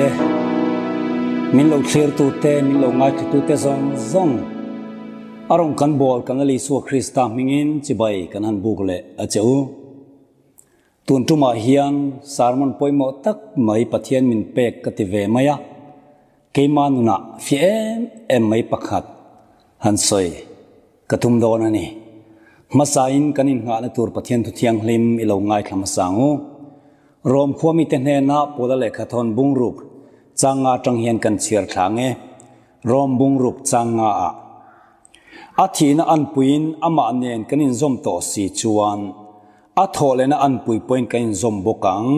te, min lo thlirtu te, min lo ngaithlitu te zawng zawng a rawn kan bawl kan Lal Isua Krista hmingin chibai kan han buk leh a che u. Tun tumah hian sermon pawimawh tak mai Pathian min pek ka ti ve mai a, keimah nunah fiah em em mai pakhat han sawi ka tum dawn a ni. Hmasain kan innghahna tur Pathian thu thianghlim i lo ngaithla hmasa ang u. Rom khua mite hnena Paula lehkhathawn bungruk changa atang hian kan chhiar thla ang e. Rom bungruk changa ah. A thihna anpuiin amah nen kan inzawm tawh si chuan a thawhlehna anpui pawhin kan inzawm bawk ang.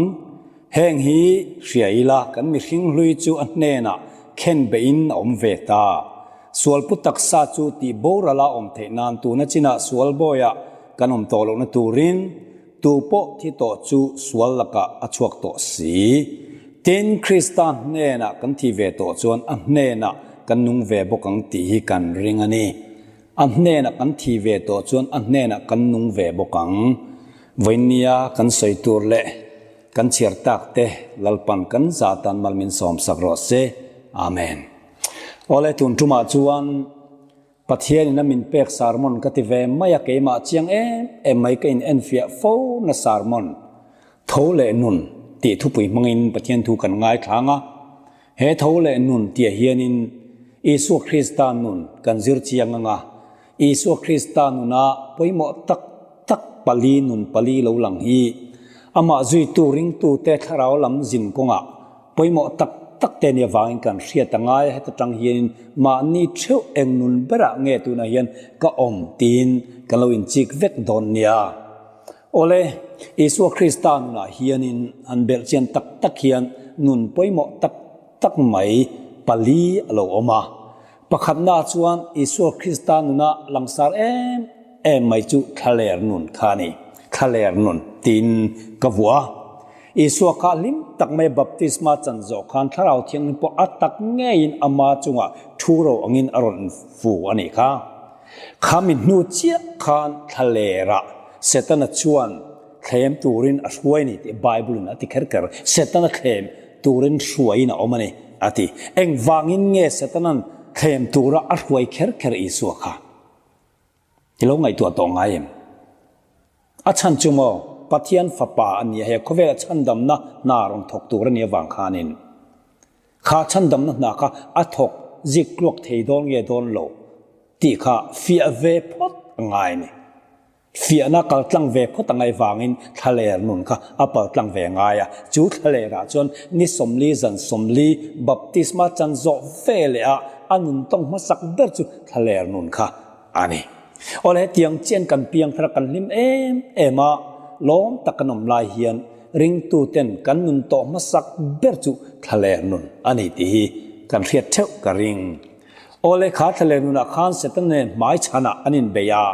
Heng hi hria ila kan mihring hlui chu a hnenah khen beihin a awm ve ta. Sualpu taksa chu tih borala awm theih nan tuna chinah sualbawiah kan awm tawh lohna turin Tu pawh thi tawh chu sual lakah a chhuak tawh si. Tin, Krista hnenah kan thi ve tawh chuan a hnenah kan nung ve bawk ang tih hi kan ring a ni. A hnenah kan thi ve tawh chuan a hnenah kan nung ve bawk ang. Vawinia kan sawi tur leh kan chhiar tak te Lalpan kan zah tan mal min sawmsak rawh se. Amen. Awle tun tumah chuan Pathian in a min pek sermon ka ti ve mai a, keimah chiang em em mai ka in enfiah fo na sermon, Tho leh Nun tih thupui hmangin Pathian thu kan ngaithlang a. He Tho leh Nun tih hianin Isua Krista nun kan zir chiang ang a, Isua Krista nuna pawimawh tak tak pali nun pali lo lang hi amah zuitu ringtute thlarau lam zin kawngah Pawimawh tak tak te nia vangin kan hriat a ngai a, heta tang hianin mahni theuh eng nun berah nge tunah hian ka awm tiin kan lo inchik vek dawn nia. Awle, Isua Krista nunah hianin han belh chian tak tak hian nun pawimawh tak tak mai pali a lo awm a. Pakhatna chuan Isua Krista nuna langsar em em mai chu thlaler nun kha a ni, thlaler nun tiin ka vuah a. Isua kha hlim tak mai baptisma chan zawh khan Thlarau Thianghlim pawh a tak ngeiin ama chungah thu ro angin a rawn fu a nih kha. Khami hnu chiah khan thlalerah Setana chuan thlem turin a hruai a ni tih Bible-in a ti kher kher. Setana thlem turin hruaiin a awm a ni a ti. Engvangin nge Setana'n thlem tura a hruai kher kher Isua kha? I lo ngaihtuah tawh ngai em? A chhan chu maw, Pathian Fapa a nia, he khawvela chhandamna hna rawn thawk tur a nih avang khanin kha chhandamna hna kha a thawk zik tluak thei dawn nge dawn lo tih kha fiah ve phawt a ngai a ni. Fiahna kal tlang ve phawt a ngaih vangin thlaler nun kha a pal tlang ve ngai a. Chu thlalerah chuan ni 40 zan 40 baptisma chan zawh ve leh a a nun tawng hmasak ber chu thlaler nun kha a ni. Awle hetiang chian kan piang thar a kan hlim em em a, lawm tak kan awm lai hian ringtu ten kan nun tawh hmasak ber chu thlaler nun a ni tih hi kan hriat theuh ka ring. Awle kha thlaler nunah khan Satan nen hmai chhanah an inbei a,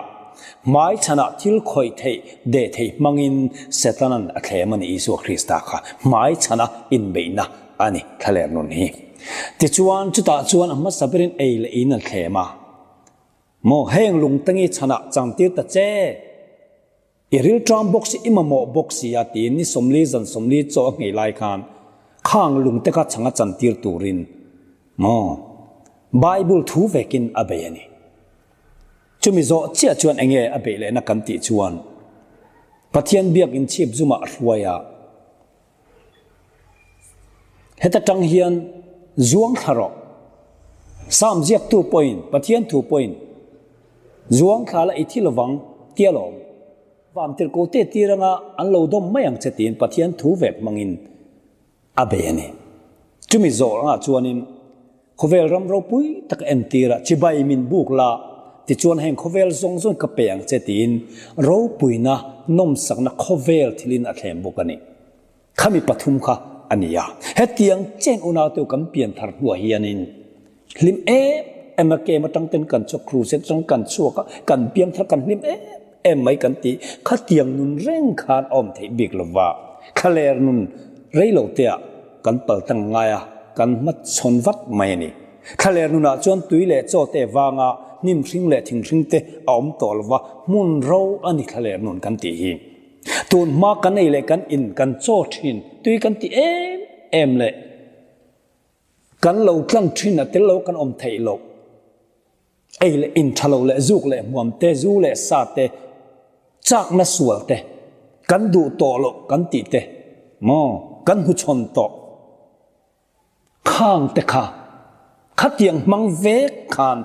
hmai chhanah thil khawih theih deh theih hmangin Satanan a thlem a ni Isua Krista kha hmai chhana inbeihna a ni thlaler nun hi. Tichuan chutah chuan a hmasa berin ei leh in a thlem a. Maw heng lungtangi chhanah changtir ta che? I rilṭam bawk si, i mamawh bawk si a tiin ni 40 zan 40 chaw a nghei lai khan khang lungte kha chhang a chantir turin maw Bible thu vekin a bei a ni. Chumi zawh chiah chuan enge a beih lehna kan tih chuan Pathian biakin chhip zumah a hruai a, Heta tang hian zuang thla rawh. Psalm ziaktu pawhin, Pathian thu pawhin, Zuang thla la i thi lovang tia lawm. Vam tirhkoh te tir anga an lo dawm mai ang che tiin Pathian thu vek hmangin a bei a ni. Chumi zawh angah chuanin Khawvel ram ropui tak entir a, chibai min buk la, tichuan heng khawvel zawng zawng ka pe ang che tiin ropuina nawmsakna khawvel thilin a thlem bawk a ni. Khami pathum kha a ni a. Hetiang chen unauteu kan pian thar hnuah hianin hlim em em a kem atang ten kan chhuak, crusade atang kan chhuak a, kan piang thar kan hlim em em mai kan ti. Khatiang nun reng khan a awm theih bik lova, thlaler nun reilo teah Kan pal tang ngai a, kan hmachhawn vat mai a ni. Thlaler nunah chuan tui leh chaw te vanga hnim hring leh thing hring te a awm tawh lova, hmun ro a ni thlaler nun kan tih hi. Tun hma kan ei leh kan in kan chaw thin tui kan ti em em leh. Kan lo tlang thin a tel lo kan awm theih loh. Ei leh in tha lo leh zuk leh hmuam te, zu leh sa te, chakna sual te, kan duh tawh loh kan tih te maw kan hmuchhawn tawh khang te kha khatiang hmang vek khan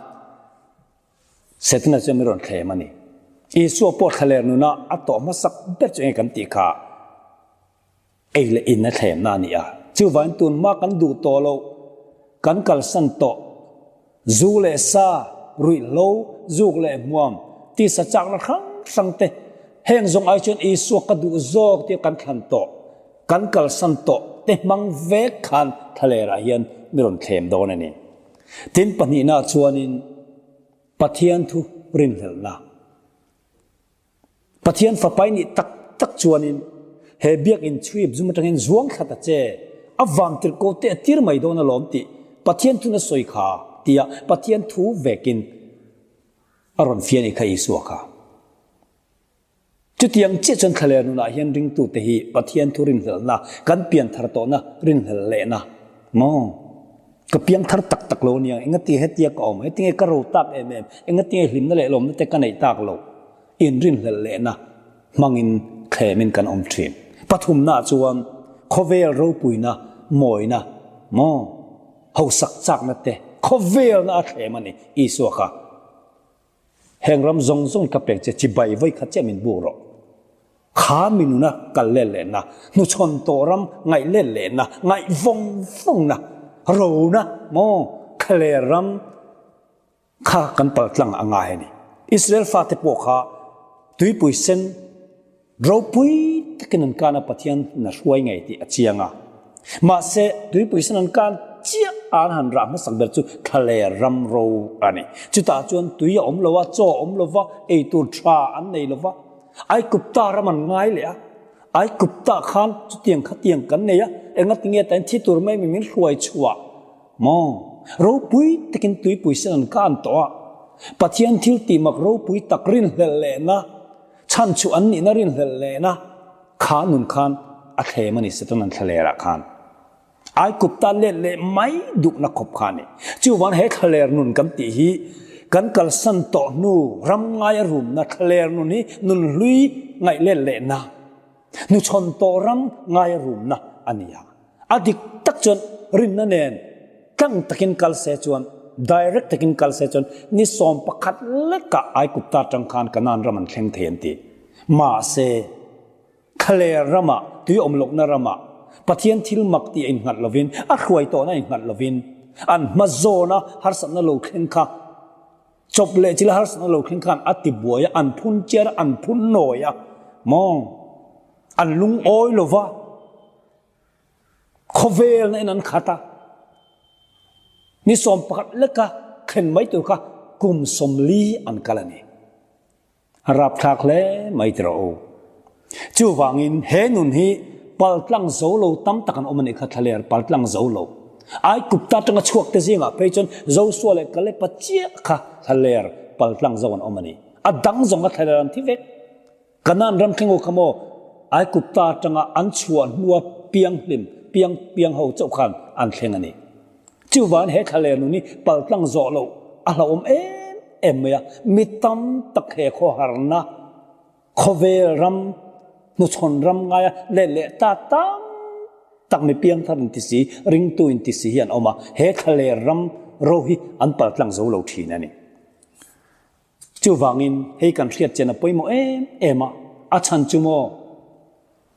Setana chuan min rawn thlem a ni. Isua pawh thlaler nuna a tawh hmasak ber chu enge kan tih kha ei leh in a thlemna a ni a. Chuvangin tun hma kan duh tawh loh, kan kalsan tawh, zu leh sa, ruihhlo, zuk leh hmuam, tisa chakna hrang hrang te, heng zawng ai chuan Isua ka duh zawk tia kan thlan tawh, kan kalsan tawh te hmang vek khan thlalerah hian mi rawn thlem dawn a ni. Tin pahnihna chuanin Pathian thu rinhlelhna. Pathian fapai nih tak tak chuanin he biakinn chhuip zum atangin zuang thla ta che, a vantirhko te a tir mai dawn alawm tih Pathian thun a sawi kha tia Pathian thu vekin a rawn fiah nih kha Isua kha. Chutiang chiah chuan thlaler nunah hian ringtute hi Pathian thu rinhlelhna, kan pianthar tawhna rinhlelh lehna maw? Ka piangthar tak tak lo aniang, engati hetia ka awm, heti nge ka ro tak em em, engati nge hlimna leh lawmna te ka neih tak loh? Inrinhlelh lehna hmangin thlemin kan awm thin. Pathumnaah chuan khawvel ropuina, mawina maw? Hausak chakna te khawvelna a thlem a ni Isua kha. Heng ram zawng zawng ka pek che, chibai vawi khat chiah min buk rawh. Kha mi nuna kal let lehna, hnuchhawn tawh ram ngaih let lehna, ngaih vawng vawngna, rona maw thlaler ram kha kan paltlang a ngai a ni. Israel fate pawh kha tuipui sen Ropui takin an kan a, Pathian na hruai ngei tih a chiang a. Mahse, tuipui sen an kan chiah a an han rah hmasak ber chu thlaler ram ro a ni. Chutah chuan tui a awm lo a, chaw a awm lo va, ei tur tha an nei lo va. Aikupta ram an ngai leh a, Aikupta khan chutiang khatiang kan nei a, engatinge tain thi tur mai mi min hruai chhuah maw? Ropui takin tuipui sen an kan tawh a, Pathian thil tih mak ropui tak rinhlelh lehna, Chhan chu an nihna rinhlelh lehna kha nun khan a thlem a ni Satan an thlalerah khan. Aikupta let leh mai duhna khawp kha a ni. Chuvan he thlaler nun kan tih hi kan kalsan tawh hnu ram ngaia rumna thlaler nun hi nun hlui ngaih let lehna, hnuchhawn tawh ram ngaia rumna a ni a. A dik tak chuan rinna nen tlang takin kal se chuan, direct takin kal se chuan ni 11 lekah Aikupta atang khan Kanaan ram an thleng thei an ti. Mahse, thlaler ramah, tui awm lohna ramah Pathian thil mak tih a innghat lovin, a hruai tawhna a innghat lovin, an hma zawna harsatna lo thleng kha chawp leh chila harsatna lo thleng khan a ti buai a, an phun chiar a, an phun nawi a, maw? An lungawi lova. Khawvelna in an khat a, ni 11 leka thlen mai tur kha kum 40 an kal a ni. A rapthlak hle mai ti rawh u. Chuvangin he nun hi paltlang zo lo tam tak an awm a nih kha thlaler paltlang zo lo. Aikupta atanga chhuak te zingah phei chuan Josua leh Kalepa chiah kha thlaler paltlang zo an awm a ni. A dang zawng kha thlaler an thi vek. Kanaan ram thleng kha maw Aikupta atanga an chhuah hnua pianghlim piang piang ho chauh khan an thleng a ni. Chuvan he thlaler nun hi paltlang zawh loh a hlauhawm em em mai a, mi tam tak he khawharna khawvel ram hnuchhawn ram ngaia let leh ta tam tak mi piangthar inti si, ringtu inti si hi an awm a, he thlaler ram ro hi an paltlang zo lo thin a ni. Chuvangin hei kan hriat chian a pawimawh em em a, a chhan chu maw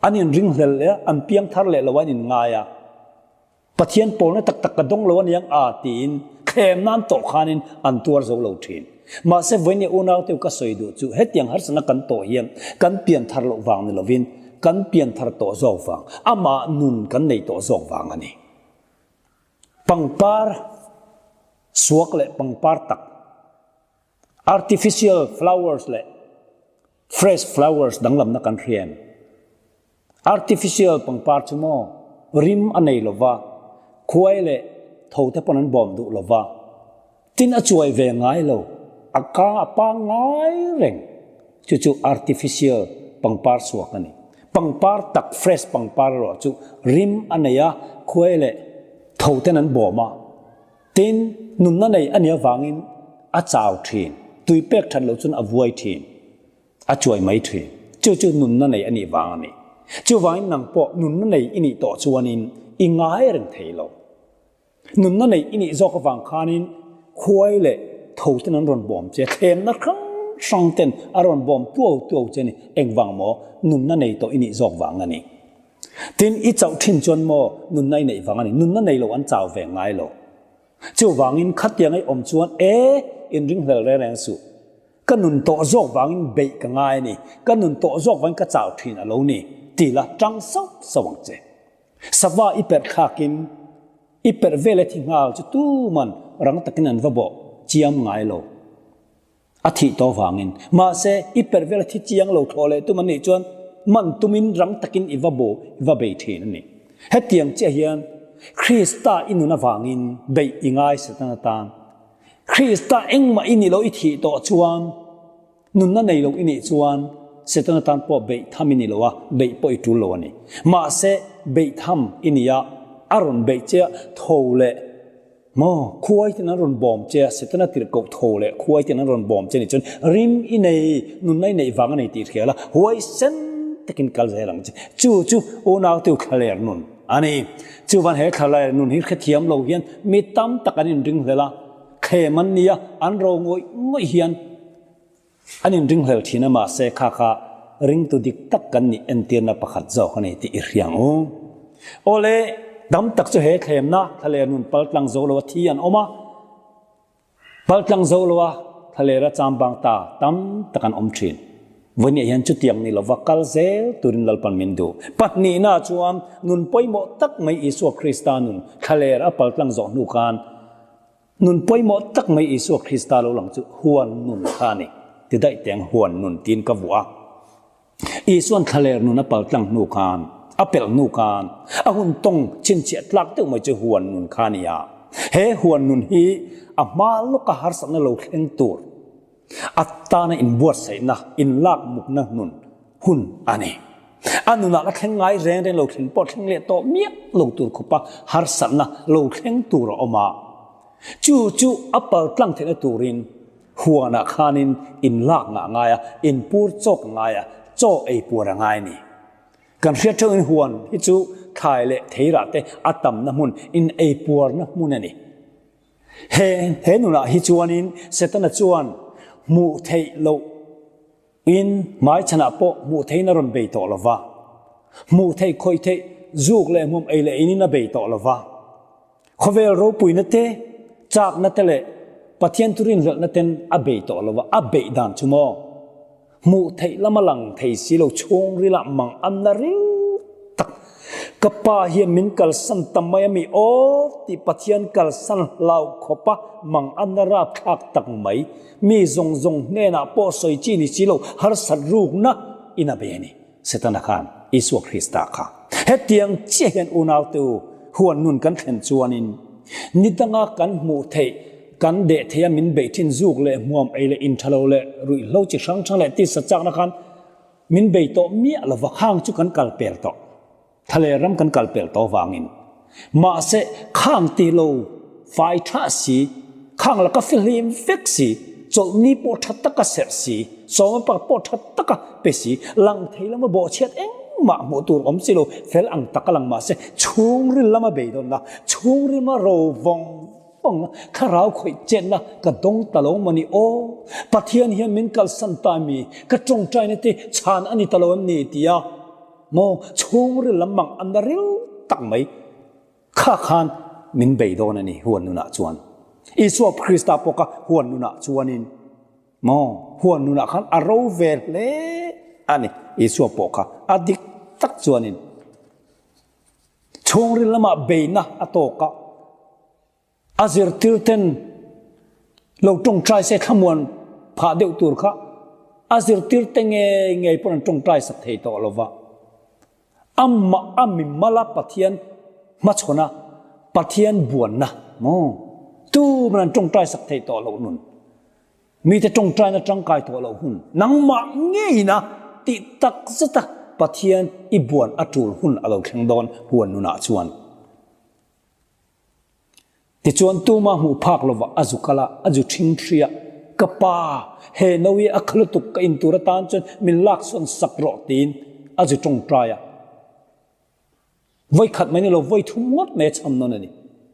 an inringhlel leh a, an piangthar leh lo a an inngai a, Pathian pawlna tak tak ka dawng lo aniang a tiin thlem nan tawh khanin an tuar zo lo thin. Mahse vawinia unaute ka sawi duh chu hetiang harsatna kan tawh hian kan pianthar loh vang ni lovin kan pianthar tawh zawk vang, amah nun kan nei tawh zawk vang a ni. Pangpar suak leh pangpar tak, artificial flowers leh fresh flowers danglamna kan hria em? Artificial pangpar chu maw rim a nei lova, khuai leh tho te pawn an bawm duh lova, tin a chuai ve ngai lo, a ka a pangngai reng. Chu chu artificial pangpar suak a ni. Pangpar tak fresh pangpar erawh chu rim a nei a, khuai leh tho ten an bawm a. Tin, nunna nei a nih avangin a chau thin, tui pek that loh chuan a vuai thin, a chuai mai thin. Chu chu nunna nei a nih vang a ni. Chuvangin nang pawh nunna nei i nih tawh chuanin i ngai reng thei lo. Nunna nei i nih zawk avang khanin khuai leh tho ten an rawn bawm che, thlemna hrang hrang ten a rawn bawm tuau tuau che ni. Engvang maw? Nunna nei tawh i nih zawk vang a ni. Tin, i chauh thin chuan maw nunna i neih vang a ni. Nunna nei lo an chau ve ngai lo. Chuvangin khatiang i awm chuan e, inringhlel reng reng suh. Ka nun tawh zawk vangin beih ka ngai a ni. Ka nun tawh zawk vangin ka chau thin a lo ni. Ti la, tang sauh sauh ang che. Sava i perh thlakin i perh vel e thi nghal chu tuman rang takin an va bawh chiam ngai lo. A thih tawh vangin. Mahse, i perh vel a thi chiang lo thlawh leh tum an nih chuan man tumin rang takin i va bawh i va bei thin a ni. Hetiang chiah hian Krista i nun avangin beih i ngai Satan atan. Krista engmah i nih loh i thih tawh chuan Nunna nei lo i nih chuan Setana tan pawh beih tham i ni lo a, beih pawh i tul lo a ni. Mahse, beih tham i ni a, a rawn beih che a, tho leh maw khuai ten an rawn bawm che a, Setana tirhkoh tho leh khuai ten an rawn bawm che nih chuan rim i nei, nunna i neih vang a nei tih hria la, huaisen takin kal zel ang che. Chu chu unaute u thlaler nun a ni. Chuvan he thlaler nun hi hrethiam lo hian mi tam tak an inringhlel a, Thlem an nia, an ro ngawih ngawih hian an inringhlel thin a, mahse kha kha ringtu dik tak kan nih entirna pakhat zawk a ni tih i hria ang u. Awle, tam tak chu he thlemna thlaler nun paltlang zo lo a thi an awm a, paltlang zo lo a thlaler a chambang ta tam tak an awm thin. Vawinia hian chutiang ni lova kal zel turin Lalpan min duh. Pahnihna chuan nun pawimawh tak mai Isua Krista nun thlaler a paltlang zawh hnu khan Nun pawimawh tak mai Isua Krista lo lang chu huan nun kha a ni. Ti daih teng huan nun tiin ka vuah a. Isua'n thlaler nun a paltlang hnu khan, a pelh hnu khan, a hun tawng chhinchhiah tlak deuh mai chu huan nun kha a ni a. He huan nun hi a hma lawka harsatna lo thleng tur A tana inbuatsaihna, inlakmukna nun hun a ni. A nunah la thleng ngai reng reng lo thleng pawh thleng leh tawh miah lo tur khawpa harsatna lo thleng tur a awm a. Chu chu a paltlang theihna turin huanah khanin inlak ngah ngai a, inpur chawk a ngai a, chaw ei puar a ngai a ni. Kan hriat theuhin huan hi chu thlai leh theirah te a tamna hmun, in ei puarna hmun a ni. He he nunah hi chuanin Setana chuan hmuh theih loh in hmaichhanah pawh hmuh theihin a rawn bei tawh lo va. Hmuh theih khawih theih zuk leh hmum ei leh inin a bei tawh lo va. Khawvel ropuina te, chakna te leh Pathian thu rinhlelhna ten a bei tawh lo va. A beih dan chu maw? Hmuh theih lama lang thei si lo chhungrilah mang an la ril tak. Ka pa hian min kalsan ta mai a mi aw tih Pathian kalsan hlau khawpa mang an la rapthlak tak mai. Mi zawng zawng hnenah pawh sawi chi ni si lo harsat rukna in a bei a ni. Setana khan Isua Krista kha hetiang chiah hian unaute u huan nun kan thlen chuanin ni danga kan hmuh theih kan deh theih a min beih thin zuk leh hmuam ei leh intha lo leh ruihhlo chi hrang hrang leh tisa chakna khan min bei tawh miah lova khang chu kan kal pel tawh. Thlaler ram kan kal pel tawh vangin. Mahse, khang ti lo fai tha si, khang laka fihlim vek si, chawlhni pawh tha taka serh si, sawma pakhat pawh tha taka pe si, lang thei lama bawhchhiat engmah hmuh tur awm si lo, fel ang taka lang mahse, chhungril lama beidawnna, chhungril lama ro vawng vawng, thlarau khawih chetna ka dawng ta lo maw ni aw? Pathian hian min kalsan ta mi, ka tawngtaina te chhan a ni ta lo em ni? tia Maw chhungril lam mang an la ril tak mai kha khan min bei dawn a ni huan nunah chuan. Isua Krista pawh kha huan nunah chuanin maw huan nunah khan a ro ve hle a ni. Isua pawh kha a dik tak chuanin chhungril lamah beina a tawk a. A zirtir ten lo tawngtai se thlamuan phah deuh tur kha a zirtir te ngei ngei pawn an tawngtai sak thei tawh lo va. Amah a mimala Pathian hmachhawn a, Pathian buanna maw tuman an tawngtai sak thei tawh loh nun. Mite tawngtaina tangkai tawh loh hun nangmah ngeina tih tak zeta Pathian i buan a tul hun a lo thleng dawn huan nunah chuan. Tichuan tuma hmuh phak lovah a zu kal a, a zu ṭhing ṭhi a, Ka pa, he no hi a kha lutuk ka in tur atan chuan min laksawn sak rawh tiin a zu ṭawngṭai a. Vawi khat mai ni lo, vawi thum ngawt mai a chham nawn a ni.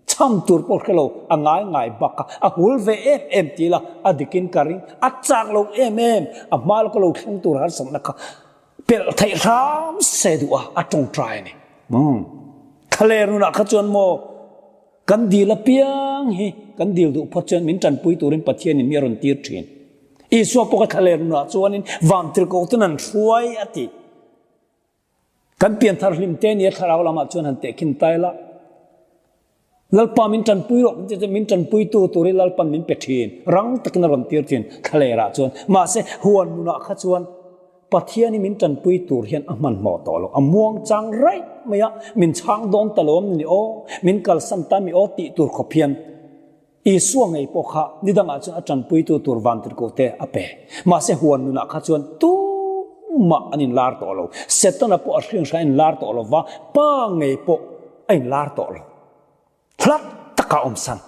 Chham tur pawh hre lo, a ngai ngai bak a, a hul ve em em ti ila a dikin ka ring, a chak lo em em, a hma lawka lo thleng tur harsatna kha pelh theih hram se duh a, a ṭawngṭai a ni. Umm. Thlaler nunah kha chuan maw kan dil apiang hi kan dil duh phawt chuan min ṭanpui turin Pathianin mi a rawn tir ṭhin. Isua pawh kha thlaler nunah chuanin vantirhkohten an hruai a ti. Kan pianthar hlim te nia thlarau lamah chuan han tehkhin ta ila, Lalpa min tanpui rawh kan tih chuan min tanpuitu turin Lalpan min pe thin, rang takin a rawn tir thin thlalerah chuan. Mahse, huan nunah kha chuan Pathian hi min tanpui tur hian a hmanhmawh tawh lo, a muang chang raih mai a, min chhang dawn ta lo am ni aw, min kalsan ta mi aw tih tur khawp hian Isua ngei pawh kha ni dangah chuan a tanpuitu tur vantirhkohte a pe. Mahse huan nunah kha chuan tumah an inlar tawh lo. Setana pawh a hringhra a inlar tawh lo va, Pa ngei pawh a inlar tawh lo. Hlat taka a awmsan,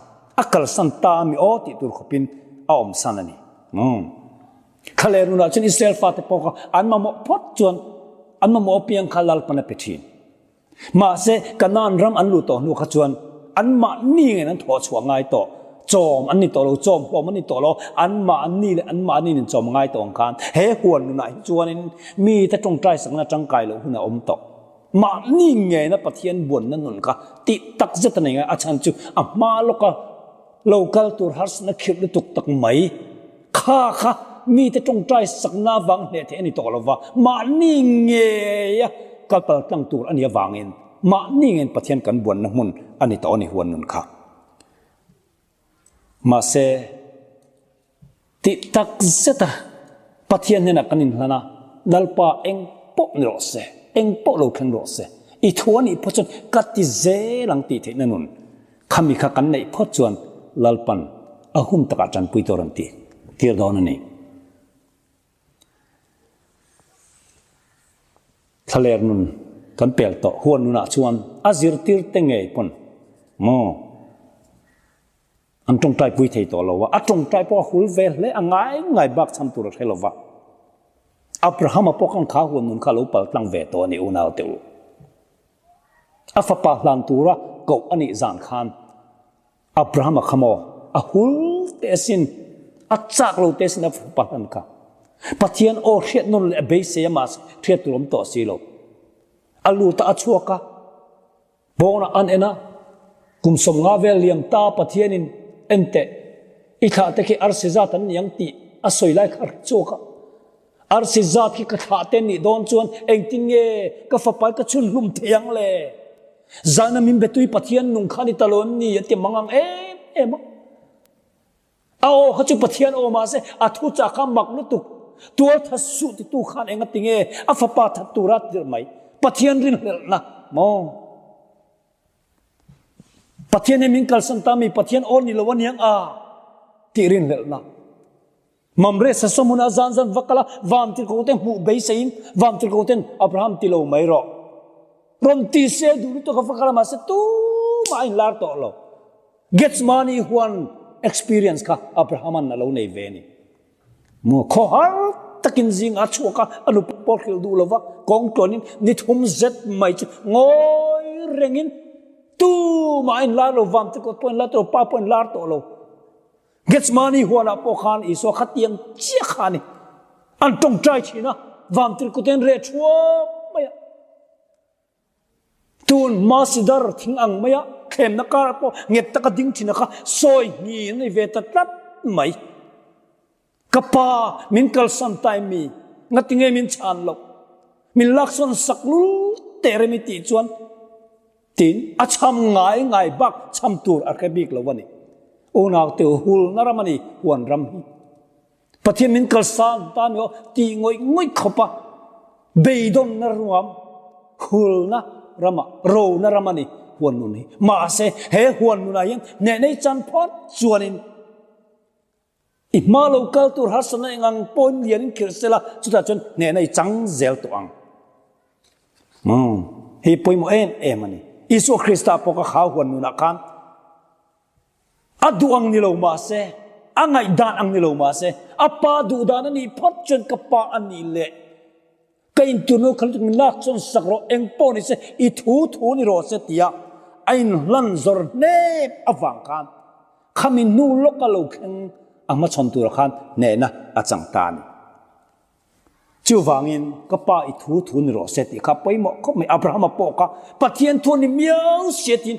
a kalsan ta a mi aw tih tur khawpin a awmsan a ni. Thlaleh nunah chuan Israel fate pawh kha an mamawh phawt chuan an mamawh apiang kha Lalpan a pe thin. Mahse, Kanaan ram an luh tawh hnu kha chuan anmahni ngeiin an thawh chhuah ngai tawh. Chawm an ni tawh lo, chawm hlawm an ni tawh lo, anmahni leh anmahni in chawm ngai tawh ang khan he huan nunah hi chuanin mite tawngtai sakna tangkai loh hun a awm tawh. Mahni ngeina Pathian buanna nun kha tih tak zet a nei ngai, a chhan chu a hma lawka Lo kal tur harsatna khirh lutuk tak mai kha kha mite tawngtai sakna avang hneh theih a ni tawh lo va, mahni ngeia kal pal tlang tur a nih avangin mahni ngein Pathian kan buanna hmun a ni tawh a ni huan nun kha. Mahse, Tih tak zeta Pathian hnenah kan inhlan a, Lalpa eng pawh ni rawh se, eng pawh lo thleng rawh se, i thu a nih phawt chuan ka ti zel ang tih theihna nun khami kha kan neih phawt chuan Lalpan a hun takah tanpui tur an ti tir dawn a ni. Thlaler nun kan pel tawh huan nunah chuan a zirtirte ngei pawn maw? An tawngtai pui thei tawh lo a, a tawngtai pawh a hul ve hle, a ngai ngai bak chhan tur a hre lo va. Abrahama pawh khan kha huan nun kha a lo pal tlang ve tawh a ni unau te u. A fapa hlan tura koh a nih zan khan Abrahama kha maw a hul teh asin, a chak lo teh asin a fapa hlan kha. Pathian aw hriat nawn leh a beisei a mahse hriat tur awm tawh si lo. A lut a, a chhuak a. Pawnah an en a, kum 50 vel liam ta Pathianin en teh, i thlah te khi arsi zat an ni ang tih a sawi lai kha a ri chhuak a. Arsi zat khi ka thlah te nih dawn chuan engtin nge ka fapa hi ka chhun hlum thei ang le? Zana min betui Pathian nung kha ni ta lo em ni a ti mang ang em em a. A aw kha chu Pathian aw mahse a thu chah kha mak lutuk. Tual that suh titu khan eng a ti nge a fapa that tura tirh mai. Pathian rinhlelhna maw? Pathian hi min kalsan ta mi Pathian aw ni lo a niang a tih rinhlelhna. Mamre sasawm huna zan zan va kal a vantirhkoh te hmuh beiseiin vantirhkoh ten Abraham ti lo mai rawh. Rawn ti se duh lutuk a va kal a mahse tumah a inlar tawh lo. Gethsemane huan experience kha Abraham-a'n a lo nei ve a ni. Maw khawhar takin zing a chhuak a, a nupa pawh hrilh duh lova kawng tluanin ni thum zet mai chu ngawi rengin tumah a inlar lo, Vamtikawt pawh a inlar tawh lo, pa pawh a inlar tawh lo. Gethsemane huanah pawh khan Isua khatiang chiah kha a ni. An tawngtai thin a, Vamtirkawt in reh thuap mai a. Tun hma sidar thing ang maia thlemna karah pawh nghet taka ding thin a kha sawi hni an nei ve ta tlat mai. Ka pa min kalsan ta em mi? Ngati nge min chhan loh? Min laksawn sak lul teh rem i tih chuan tin a chham ngai ngai bak chham tur a hre bik lo a ni. Unaute hulna ram a ni huan ram hi. Pathian min kalsan ta ni aw tih ngawih ngawih khawp a beidawnna ruam hulna rama rona ram a ni huan nun hi. Mahse he huan nunah hian hneh nei chan phawt chuanin i hma lo kal tur harsatna eng ang pawhin lianin khirh sela chutah chuan hneh nei chang zel tawh ang. Hei pawimawh em em a ni. Isua Krista pawh ka khau huan nunah khan. A duh ang ni lo mah se, a ngaihdan ang ni lo mah se, a pa duhdan a nih phawt chuan ka pa a nih leh ka inturnu kha lutuk min lak chuan sak rawh, eng pawh ni se, i thu thu ni rawh se tia a inhlan zawr hnep avang khan khami hnu lawka lo thleng a hmachhawn turah khan hnehna a chang ta a ni. Chuvangin, ka pa i thu thu ni rawh se tih kha pawimawh khawp mai. Abrahama pawh kha Pathian thu a ni miau sia tiin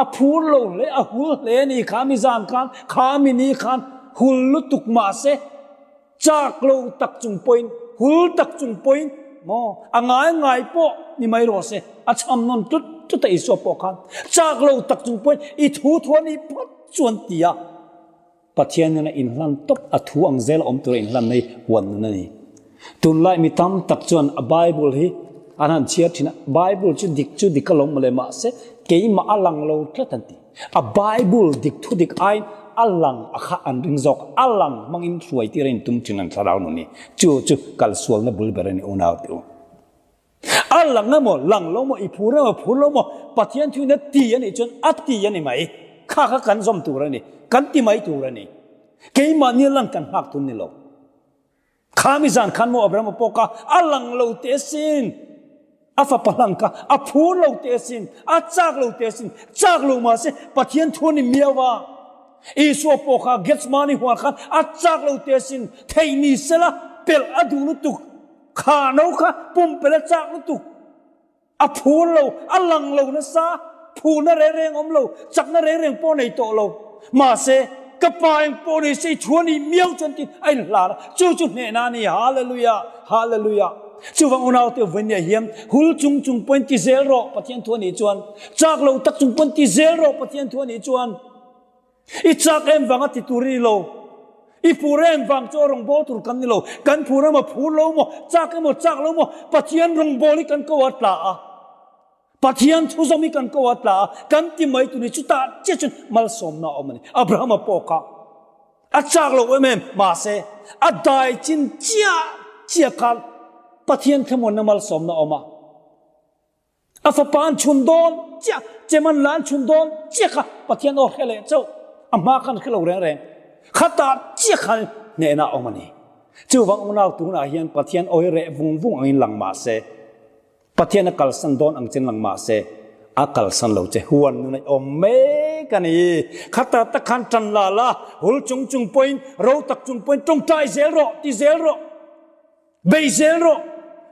a phur lo hle, a hul hle a ni. Kha mi zan khan, kha mi ni khan hul lutuk mah se, chak lo tak chung pawhin, hul tak chung pawhin maw a ngai ngai pawh ni mai rawh se, a chham nawn tlut tlut a Isua pawh khan chak lo tak chung pawhin i thu thu a nih phawt chuan ti a. Pathian nena inhlan tawp a thu ang zel a awm tura inhlan mai huan nun a ni. Tunlai mi tam tak chuan a Bible hi an han chhiar thin a, Bible chu dik chu dik alawm mawle mahse keimah a lang lo tlat an ti. A Bible dik thu dik aiin a lang a kha an ring zawk, a lang hmangin hruai tir a intum thin an thlarau nun hi. Chu chu kalsualna bul ber a ni unau te u. A lang emaw, lang lo maw, i phur emaw, phur lo maw, Pathian thuin a ti a nih chuan a ti a ni mai. Kha kha kan zawm tur a ni, kan ti mai tur a ni. Keimahni lang kan nghak tun ni lo. Kha mi zan khan maw Abrahama pawh kha a lang lo teh asin, a fapa hlang kha a phur lo teh asin, a chak lo teh asin, chak lo mahse Pathian thu a ni miau a. Isua pawh kha Gethsemane huan khan a chak lo teh asin, theih ni sela pelh a duh lutuk. Kha no kha pumpelh a chak lutuk, a phur lo, a lang lo nasa, phurna reng reng awm lo, chakna reng reng pawh nei tawh lo. Mahse, ka pa eng pawh ni se i thu a nih miau chuan tiin a inhlan a, chu chu hnehna a ni. Hallelujah! Hallelujah! Chuvang unaute vawinia hian hul chung chung pawhin ti zel rawh, Pathian thu a nih chuan. Chak lo tak chung pawhin ti zel rawh, Pathian thu a nih chuan. I chak em vang a ti tur i ni lo. I phur em vang chu a rawngbâwl tur kan ni lo. Kan phur emaw phur lo maw, chak emaw chak lo maw, Pathian rawngbâwl hi kan ko a tla a. Pathian thu zawm hi kan ko a tla a. Kan ti mai tur ni chutah chiah chuan malsawmna a awm a ni. Abrahama pawh kha a chak lo em em, mahse a dai chin chiah chiah khan Pathian thlamuanna malsawmna a awm a. A fapa an chhun dawn chiah, chem an la an chhun dawn chiah kha Pathian aw hre leh chauh, a hma khan hre lo reng reng. Khatah chiah khan hnehna a awm a ni. Chuvang unau tunah hian Pathian awi reh vung vung angin lang mah se, Pathian a kalsan dawn ang chen lang mah se, a kalsan lo che huan nun a awm mek a ni. Khatah tak khan tan la la, hul chung chung pawhin, ro tak chung pawhin tawngtai zel rawh, ti zel rawh. Bei zel rawh,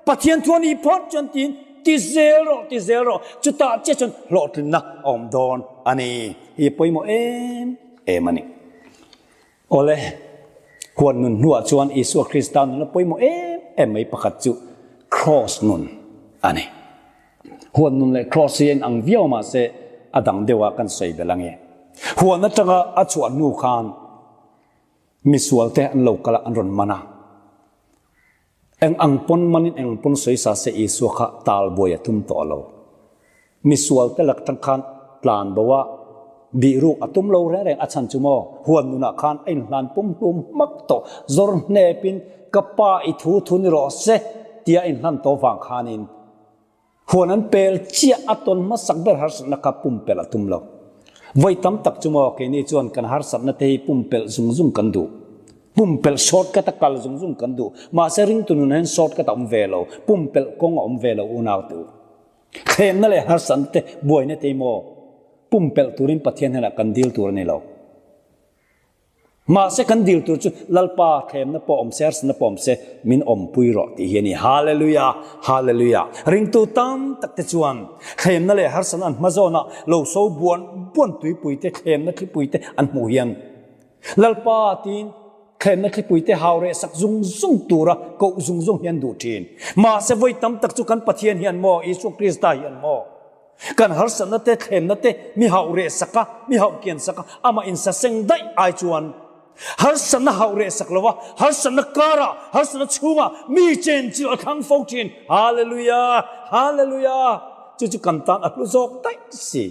Pathian thu a nih phawt chuan tiin ti zel rawh, ti zel rawh, chutah chiah chuan hlawhtlinna a awm dawn a ni. Hi pawimawh em em a ni. Awle, huan nun hnuah chuan Isua Krista nuna pawimawh em em mai pakhat chu Kraws nun a ni. Huan nun leh Kraws hi a inang viau mahse a dang deuh a kan sawi belh ange. Huan atanga a chhuah hnu khan Misual te an lo kal a, an rawn man a. Eng ang pawn manin eng ang pawn sawi sa se Isua kha tal buai a tum tawh lo. Misual te lak tang khan tlan bo a, bih ruk a tum lo reng reng a chhan chu maw? Huan nunah khan a inhlan pum hlum hmak tawh, zawr hnepin ka pa i thu thu ni rawh se tia a inhlan tawh vang khanin Huan an pel chiah a tawn hmasak ber harsatna kha pumpelh a tum lo. Vawi tam tak chu maw keini chuan kan harsatna te hi pumpelh zung zung kan duh. Pumpelh shortcut a kal zung zung kan duh. Mahse ringtu nun hian shortcut a awm ve lo, pumpelh kawng a awm ve lo unau te u. Thlemna leh harsatna te buaina te hi maw pumpelh turin Pathian hnenah kan dil tur a ni lo. Mahse kan dil tur chu Lalpa thlemna pawh awm se, harsatna pawh awm se, min awmpui rawh tih hi a ni. Hallelujah! Hallelujah! Ringtu tam tak te chuan thlemna leh harsatna an hma zawnah lo so buan buan tuipui te, thlemna thlipui te an hmuh hian Lalpa tiin thlemna thlipui te hau reh sak zung zung tura koh zung zung hi an duh thin. Mahse vawi tam tak chu kan Pathian hian maw, Isua Krista hian maw, Kan harsatna te, thlenna te mi hauh reh sak a, mi hauh kian sak a, amah insa seng daih ai chuan harsatna hauh reh sak lo a, harsatna karah, harsatna chhungah mi chen chilh a thlang fo thin. Hallelujah! Hallelujah! Chu chu kan tan a hlu zawk daih si.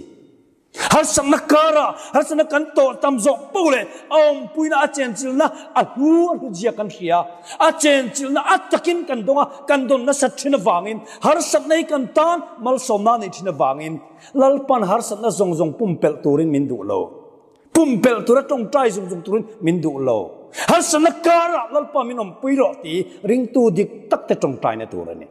Harsatna karah, harsatna kan tawh tam zawk poh leh a awmpuina, a chenchilhna a hlu a hlutzia kan hria. A chenchilhna a takin kan dawng a, kan dawn nasat thin avangin, harsatna hi kan tan malsawmna a nih thin avangin, Lalpan harsatna zawng zawng pumpelh turin min duh lo. Pumpelh tura tawngtai zung zung turin min duh lo. Harsatna karah Lalpa min awmpui rawh tih ringtu dik tak te tawngtaina tur a ni.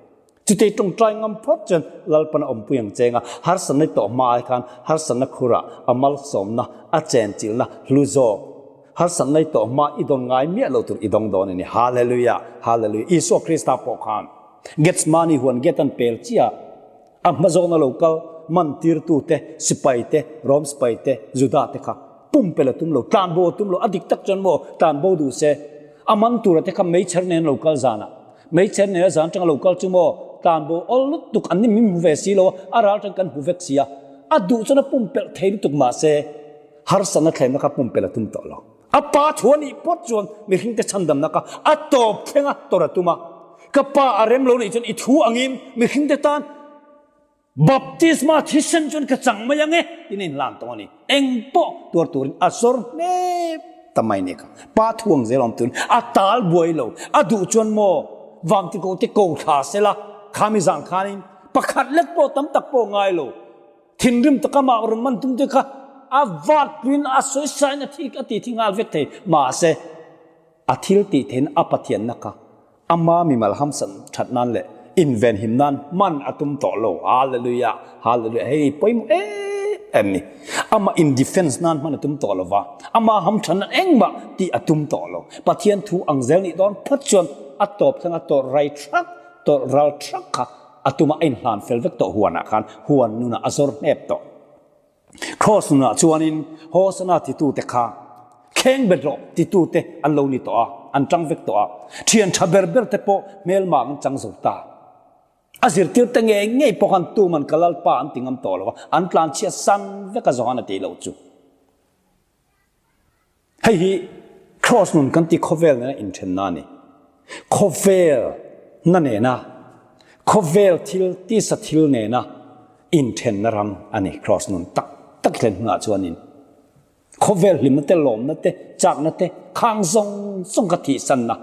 Chutei tawngtai ngam phawt chuan Lalpan a awmpui ang cheng a, harsatna tawh hma ai khan harsatna khurah a malsawmna, a chenchilhna hlu zawk. Harsatna tawh hma i dawn ngai miah lo tur i dawng dawn a ni. Hallelujah! Hallelujah! Isua Krista pawh khan Gethsemane huan gate an pel chiah. A hma zawna lo kal man tirtute, sipaite, Rom sipaite, Judate kha pumpelh a tum lo, tlanbo a tum lo, a dik tak chuan maw tlanbo duh se, a man tura te kha meichher nen lo kal zanah, meichher nena zan atanga lo kal chu maw tlanbo awl lutuk an ni min hmu ve si lo a, a ral atang kan hmu vek si a, a duh chuan a pumpelh thei lutuk mahse harsatna thlenna kha pumpelh a tum tawh lo. A pa thu a nih phawt chuan mihringte chhandamna kha a tawp thleng a tawrh a tum a. Ka pa a rem lo nih chuan i thu angin mihringte tan baptisma thisen chuan ka chang mai ang e tiin a inhlan tawng a ni. Eng pawh tuar turin a zawr hnep ta mai nih kha. Pa thu ang zel awm turin a tal buai lo. A duh chuan maw vangtiko te ko thla sela khami zan khanin pakhat lek pawh tam tak pawh ngai lo. Thinrim taka mah rawn man tum te kha a vat tuin a sawi sain a thi a ti thi nghal vek thei. Mahse, a thil tih theihna a Pathianna kha ama mimal hamsan that nan leh invenhim nan hman a tum tawh lo. Hallelujah! Hallelujah! Hei pawimawh em em ni. Ama in defense nan hman a tum tawh lo va, ama hamthan nan engmah tih a tum tawh lo. Pathian thu ang zel nih dawn phawt chuan a tawp thleng a tawrh rai thak, tawrh ral thak kha A tumah a inhlan fel vek tawh huanah khan huan nunah a zawr hnep tawh. Kraws nunah chuanin Hosana titute kha thleng bet rawh titute an lo ni tawh a, an tang vek tawh a. Thian tha ber ber te pawh hmelma an chang zo ta. A zirtirte ngei ngei pawh khan tuman ka Lalpa an ti ngam tawh lo a, an tlanchhiat san vek a Johan a tih loh chu. Hei hi Kraws nun kan ti khawvel nena inthenna a ni. Khawvel na nena, khawvel thil, tisa thil nena inthenna ram a ni Kraws nun tak tak thlen hunah chuanin. Khawvel hlimna te, lawmna te, chakna te, khang zawng zawng kha thihsanna,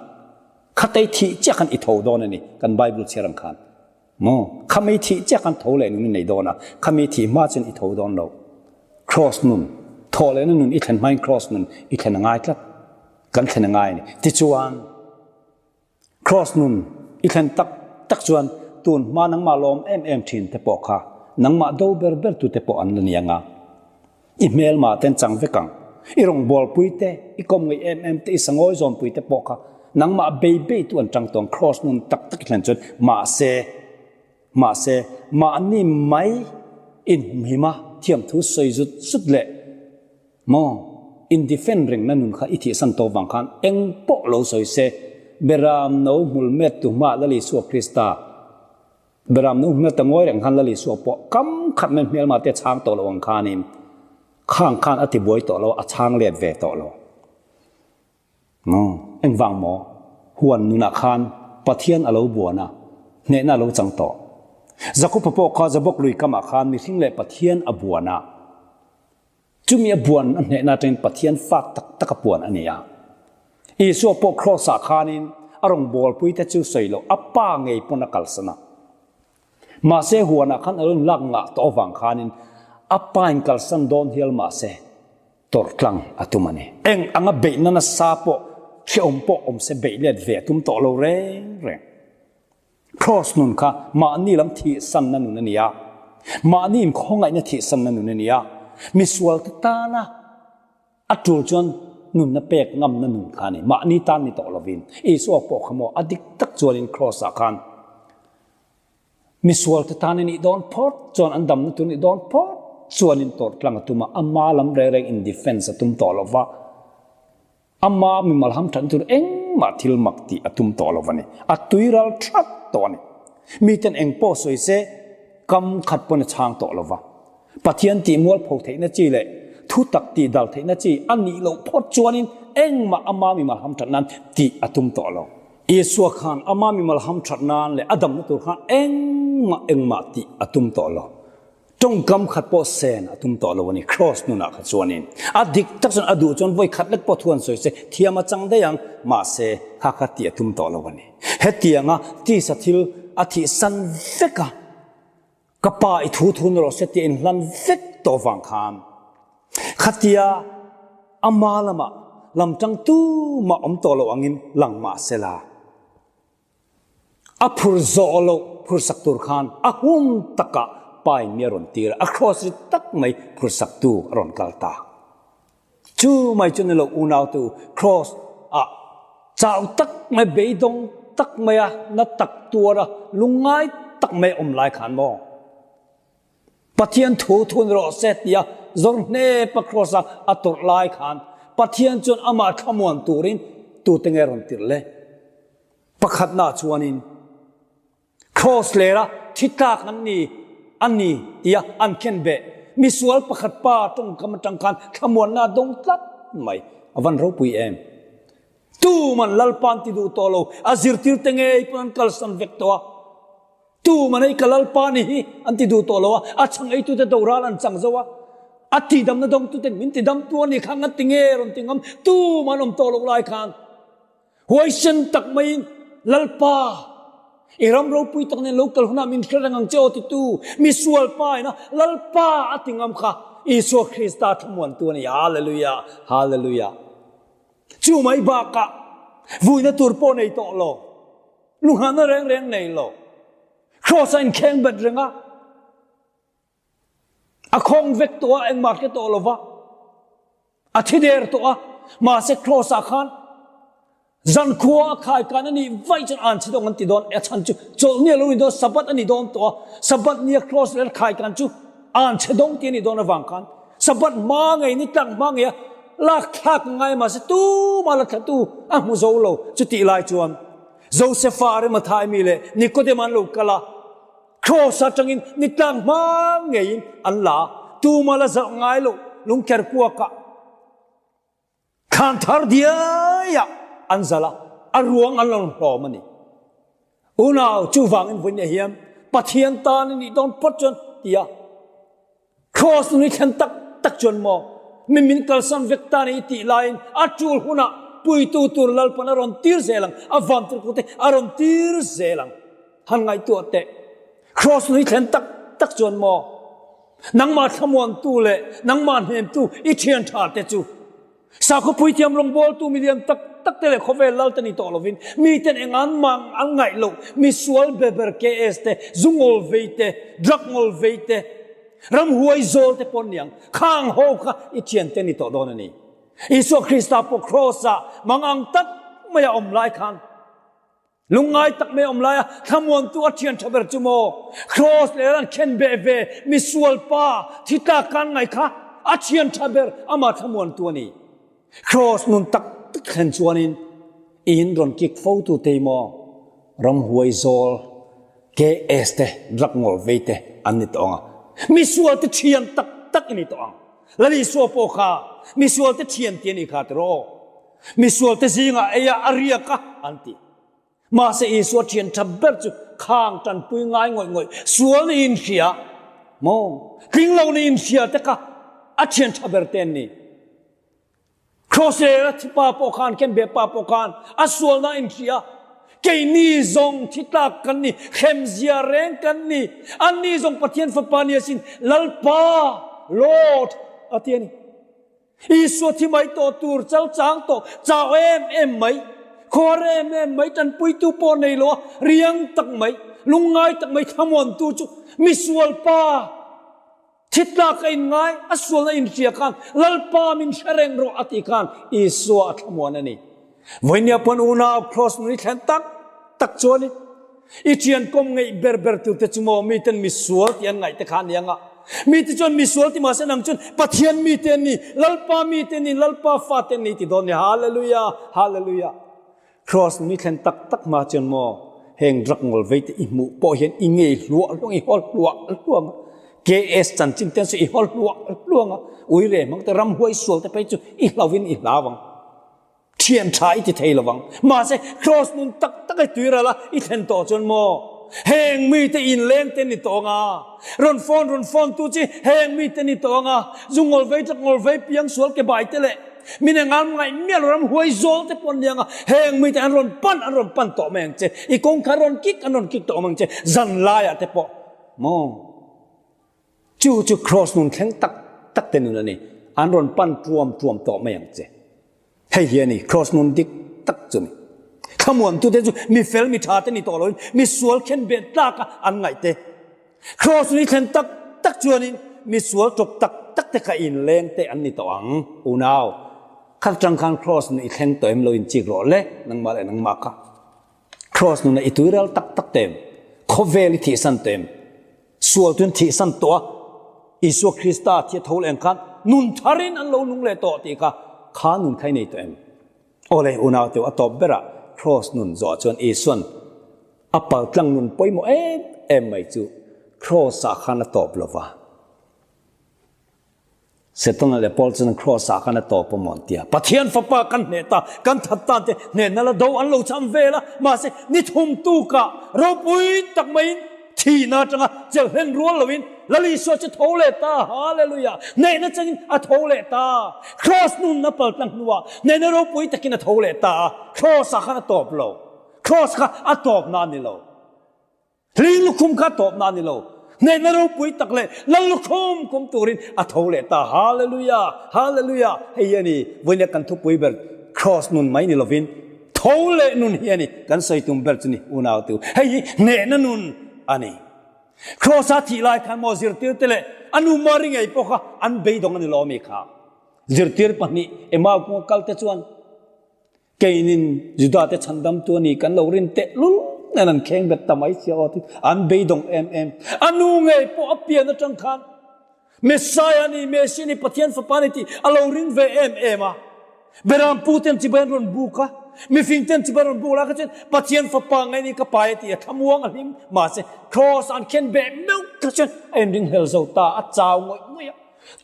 khatei thih chiah khan i tho dawn a ni kan Bible chhiar ang khan. Maw? Khami thih chiah khan tho leh nun i nei dawn a, khami thih hma chuan i tho dawn lo. Kraws nun, thawh lehna nun i thlen hmain kraws nun i thlen a ngai tlat. Kan thlen a ngai a ni. Tichuan, kraws nun i thlen tak tak chuan tun hma nangmah lawm em em thin te pawh kha nangmah do ber ber tu te pawh an la ni ang a. I hmelma ten chang vek ang. I rawngbawlpui te, i kawmngaih em em te, i sangawi zawnpui te pawh kha nangmah bei bei tu an tang tawng kraws nun tak tak i thlen chuan mahse, mahse, mahni mai inhumhim a thiamthu sawi zut zut leh maw in defend rengna nun kha i thihsan tawh vang khan eng pawh lo sawi se Beram no hmul met tu hma Lal Isua Krista Beram nu hmel ta ngawi reng khan Lal Isua pawh kam khat mai hmelma te chhang tawh lo ang khanin khang khan a tibuai tawh lo, a chhang let ve tawh lo. Maw? Engvang maw? Huan nunah khan Pathian a lo buan a, hnehna a lo chang tawh. Jakob-a pawh kha Jabok lui kamah khan mihring leh Pathian a buan a. Chumi a buan a hnehna atangin Pathian fak tak tak a puan a ni a. Isua pawh Kraws-ah khanin a rawngbawlpui te chu sawi loh a pa ngei pawn a kalsan a. Mahse huanah khan a lo inlak ngah tawh avang khanin a pa in kalsan dawn hial mahse tawrh tlang a tum a ni. Eng anga beihna nasa pawh hrehawm pawh awm se beih let ve a tum tawh lo reng reng. Kraws nun kha mahni lam thihsanna nun a ni a, mahni inkhawngaihna thihsanna nun a ni a, misualte tana a tul chuan nunna pek ngamna nun kha a ni. Mahni tan ni tawh lovin Isua pawh kha maw a dik tak chuanin Kraws-ah khan misualte tan a nih dawn phawt chuan an damna tur a nih dawn phawt chuanin tawrh tlang a tum a, ama lam reng reng in defense a tum tawh lova. Ama mimal hamthan tur engmah thil mak tih a tum tawh lo a ni. A tuiral that tawh a ni. Miten eng pawh sawi se kam khat pawn a chhang tawh lo va. Pathian tih mualpho theihna chi leh thu tak tih dal theihna chi a nih loh phawt chuanin engmah ama mimal hamthat nan tih a tum tawh lo. Isua khan ama mimal hamthat nan leh a damna tur khan engmah engmah tih a tum tawh lo. Tawngkam khat pawh sen a tum tawh lo a ni, Kraws nunah kha chuanin. A dik tak chuan a duh chuan vawi khat lek pawh thu an sawi se, thiam a chang daih ang, mahse kha kha tih a tum tawh lo a ni. Hetianga tisa thil a thih san vek a, ka pa i thu thu ni rawh se tih a inhlan vek tawh vang khan khatia. Ama lamah lamtang tumah awm tawh lo angin lang mah sela. A phur zawh loh phursak tur khan a hun takah Pain mi a rawn tir a, a kraws ri tak mai phursaktu a rawn kal ta. Chu mai chu ni lo unautu kraws ah chau tak mai beidawng tak maia na tak tuara lungngai tak mai awm lai khan maw? Pathian thu thun rawh se tia zawr hnepa kraws a a tawrh lai khan Pathian chuan amah thlamuan turin tute nge rawn tirh le? Pakhatna chuanin kraws lera thi tlak an ni a ni tia an khen beh. Misual pakhat pa tawngkam atang khan thlamuanna a dawng tlat mai. A van ropui em? Tuman Lalpa an ti duh tawh lo, a zirtirte ngei pawn an kalsan vek tawh a. Tuman hei ka Lalpa ni hi an ti duh tawh lo a, a chhang eitute doral an chang zo a, a tihdamna dawngtuten min tidamtu a ni kha nga ti nge rawn ti ngam tuman awm tawh loh lai khan huaisen tak maiin Lalpa i ram ropui tak nen lo kal hunah min hre reng ang che aw titu misual pa ina Lalpa a ti ngam kha Isua Krista thlamuantu a ni. Hallelujah! Hallelujah! Chu mai bakah vuina tur pawh nei tawh lo. Lunghahna reng reng nei lo. Kraws a inkheng bet reng a. A khawng vek tawh a, engmah hre tawh lo va. A thi der tawh a. Mahse kraws ah khan zankhua a khai kan a nih vaih chuan an chhe dawng an ti dawn. A chhan chu chawlhni a lo ni dawn, Sabbath a ni dawn tawh a. Sabbath nia kraws leh khai kan chu an chhe dawng tih a nih dawn avang khan Sabbath hma ngei ni tlak hma ngei a lak thlak ngai mahse tumah la thlatu a hmu zo lo. Chutih lai chuan Josefa Arimathai mi leh Nikodem an lo kal a, Kraws atangin ni tlak hma ngeiin an la a, tumah la zalh ngai lo lungker kuakah Thlan thar diaiah an zalh a, a ruang an lo hlawm a ni. Unau, chuvangin vawiin hian Pathian tan i nih dawn phawt chuan ti a, Kraws nun i thlen tak tak chuan maw mi min kalsan vek ta ni i tih laiin a tul hunah puitu tur Lalpan a rawn tir zel ang, a vantirhkoh te a rawn tir zel ang. Han ngaihtuah teh. Kraws nun i thlen tak tak chuan maw nangmah thlamuantu leh nangmah hnemtu i thian tha te chu Sakhaw puithiam rawngbawltu milian tak tak te leh khawvel lal te ni tawh lovin miten eng an mang an ngaih loh misual ber ber KS te, zu ngawl vei te, drug ngawl vei te, ramhuai zawl te pawh an ni ang. Khang ho kha i thian te ni tawh dawn a ni. Isua Krista pawh kraws ah mangang tak mai a awm lai khan Lungngai tak mai awm laia thlamuantu a thian tha ber chu maw? Kraws leh ran khen beh ve misual pa thi tlak kan ngai kha a thian tha ber amah thlamuantu a ni. Kraws nun tak tak thlen chuanin in rawn kik fo tu te maw ramhuai zawl KS te drug ngawl vei te an ni tawh ang a. Misual te thian tak tak i ni tawh ang. Lal Isua pawh kha misual te thian ti a ni kha tiraw? Misualte zingah ei a, a riak a, an ti. Mahse Isua thian tha ber chu khang tanpui ngai ngawih ngawih, sual ni inhria maw, tling lo ni inhria te kha a thian tha ber te an ni. Kraws lera thi pa pawh khan, khenbeh pa pawh khan a sualna inhria, keini zawng thi tlak kan ni, hremzia reng kan ni, anni zawng Pathian Fapa ni asin, Lalpa, Lord, a ti a ni. Isua thi mai tawh tur chal chang tawh chau em em mai, khuar em em mai, tanpuitu pawh nei lo a, riang tak mai, lungngai tak mai thlamuantu chu misual pa thitlak a inngai, a sualna inhria khan Lalpa min hre reng rawh a tih khan Isua a thlamuan a ni. Vawinia pawn unau Kraws nun i thlen tak tak chuan i I thian kawm ngeih ber ber tur te chu maw miten misual tih an ngaih te kha a ni ang a. Mite chuan misual ti mahse nang chuan Pathian mite an ni, Lalpa mite an ni, Lalpa fate an ni ti dawn ni. Hallelujah! Hallelujah! Kraws nun i thlen tak tak hma chuan maw heng drug ngawl vei te i hmuh pawh hian i ngei hluah hluang, i hawl hluah hluang a. KS chanchin te chu i hawl hluah hluang a. Uire hmang te ramhuai sual te phei chu i hlauhin i hlau ang. Thian tha i ti thei lo vang. Mahse, Kraws nun tak tak i tui ral a, i thlen tawh chuan maw? Heng mite inleng te ni tawh ang a. Rawn phone rawn phone tu chi heng mite ni tawh ang a. Zu ngawl vei tlak ngawl vei piang sual ke bai te leh min engan ngaih miah lo ram huai zawl te pawh an ni ang a. Heng mite an rawn pan an rawn pan tawh mai ang che. I kawngkhar rawn kik an rawn kik tawh mai ang che. Zan laiah te pawh maw? Chu chu Kraws nun thleng tak tak te nun a ni. An rawn pan ṭuam ṭuam tawh mai ang che. Hei hi a ni, Kraws nun dik tak chu ni. Thlamuantute chu mi fel mi ṭha te ni tawh loin mi sual khen beh tlaka an ngaih te. Kraws nun i thlen tak tak chuanin mi sual ṭawp tak tak te kha inleng te an ni tawh ang. Unau, khat aṭang khan Kraws nun i thleng tawh em lo inchik rawh le, nangmah leh nangmah kha. Kraws nuna i tuiral tak tak tem, khawvel i thihsan tem, sual tun thihsan tawh a, Isua Krista thi a tho leh ang khan nun tharin an lo nung leh tawh tih kha, kha nun kha i nei tawh em? Aw le, unau teu a tawp berah Kraws nun zawh chuan Isuan a paltlang nun pawimawh em em mai chu Kraws-ah khan a tawp lo va. Setana leh Paul chuan Kraws-ah khan a tawp a maw an ti a. Pathian Fapa kan hneh ta, kan that tan te hnehna la do an lo cham vel a, mahse ni thum tukah ropui tak maiin thihna atanga chelhlen rual loin Lal Isua chu tho leh ta, Hallelujah! Hnehna changin a tho leh ta. Kraws nun a pal tlang hnuah hnehna ropui takin a tho leh ta a, Kraws-ah khan a tawp lo. Kraws kha a tawpna a ni lo. Hling lukhum kha tawpna a ni lo. Hnehna ropui tak leh Lal lukhum kum turin a tho leh ta. Hallelujah! Hallelujah! Hei hi a ni, vawiin kan thupui ber Kraws nun mai ni lovin tho leh nun hi a ni kan sawi tum ber chu ni unau tu. Hei hi hnehna nun a ni. Kraws a thih lai khan maw zirtirte leh a nu Mari ngei pawh kha an beidawng a ni lo ami kha. Zirtir pahnih Emau kunga kalte chuan Keinin Judate chhandamtu a ni kan lo rin teh lul nen an kheng bet ta mai sia aw tiin an beidawng em em. A nu ngei pawh a pian atang khan Messiah a ni, Messiah a ni, Pathian fapa a ni tih a lo ring ve em em a. Berampu ten chibai an rawn buk a, mifing ten chibai an rawn buk lai kha chuan Pathian fapa ngei ni ka pai a ti a, thlamuang a hlim. Mahse Kraws an khen beh meuh kha chuan a inringhlel zo ta, a chau ngawih ngawih a.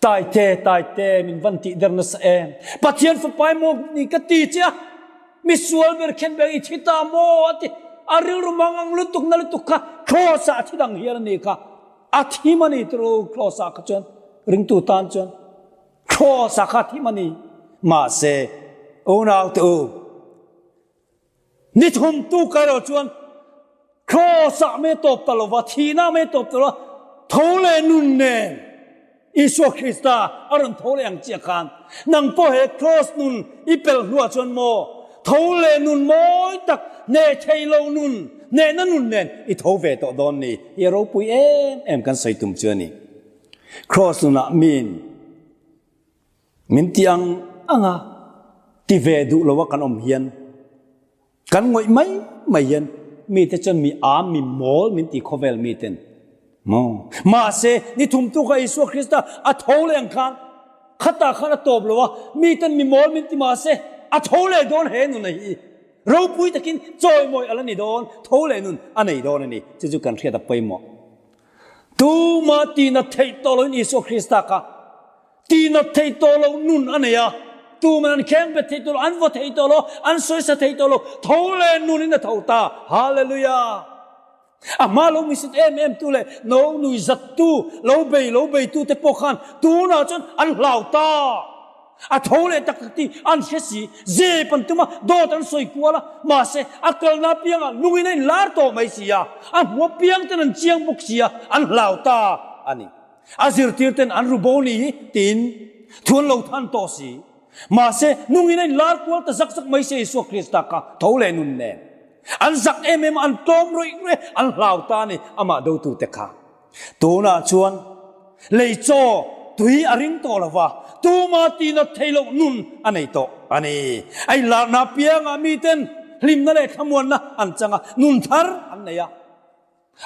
Taite, taite, min van tih der nasa em? Pathian fapa emaw ni ka ti che a, mi sual ber khen beng i thi ta maw a ti. A rilru mang ang lutuk na lutuk kha Kraws ah a thi dang hian a ni kha. A thim a ni turu Kraws ah kha chuan, ringtu tan chuan Kraws ah kha a thim a ni. Mahse, unaute u, Ni thum tu ka erawh chuan Kraws-ah mai a tawp ta lo va, thihna mai a tawp ta lo va, tho leh nun nen Isua Krista a rawn tho leh ang chiah khan nang pawh he Kraws nun i pelh hnuah chuan maw tho leh nun mawi tak, hneh thei lo nun, hnehna nun nen i tho ve tawh dawn ni hi a ropui em em kan sawi tum chu a ni. Kraws nunah miin Min ti ang ang a, ti ve duh lo a kan awm hian, kan ngawih mai mai hian mite chuan mi aa mi mawl min ti khawvel miten maw. Mahse, ni thum tuk a Isua Krista a tho leh ang khan, khatah khan a tawp lo a, miten mi mawl min ti mahse, a tho leh dawn he nun a hi. Ropui takin chawimawi a la ni dawn, tho leh nun a nei dawn a ni. Chu chu kan hriat a pawimawh. Tuma tinat theih tawh loin Isua Krista kha Tinat thei tawh lo nun a nei a, tuman an kheng bet thei tawh lo, an vaw thei tawh lo, an sawisa thei tawh lo, tho leh nunin a tho ta. Hallelujah! A hma lo misit em em tu leh no nui zat tu, lo bei lo bei tu te pawh khan tunah chuan an hlau ta. A tho leh tak tak tih an hre si, zep an tum a, dawt an sawi kual a, mahse a kalna apiangah lungin a inlar tawh mai si a, a hmu apiang ten an chiang bawk si a, an hlau ta a ni. A zirtirten an ru bo ni hi tiin thu an lo than tawh si. Mahse, nungin a inlar kual ta zak zak mai se Isua Krista kha tho leh nun nen. An zak em em a, an tlawm rawih rawih a, an hlau ta a ni amah dotute kha. Tunah chuan lei chaw tui a ring tawh lo va, tuma tinat thei loh nun a nei tawh a ni. A inlarna apiangah miten hlimna leh thlamuanna an chang a, nun thar an nei a.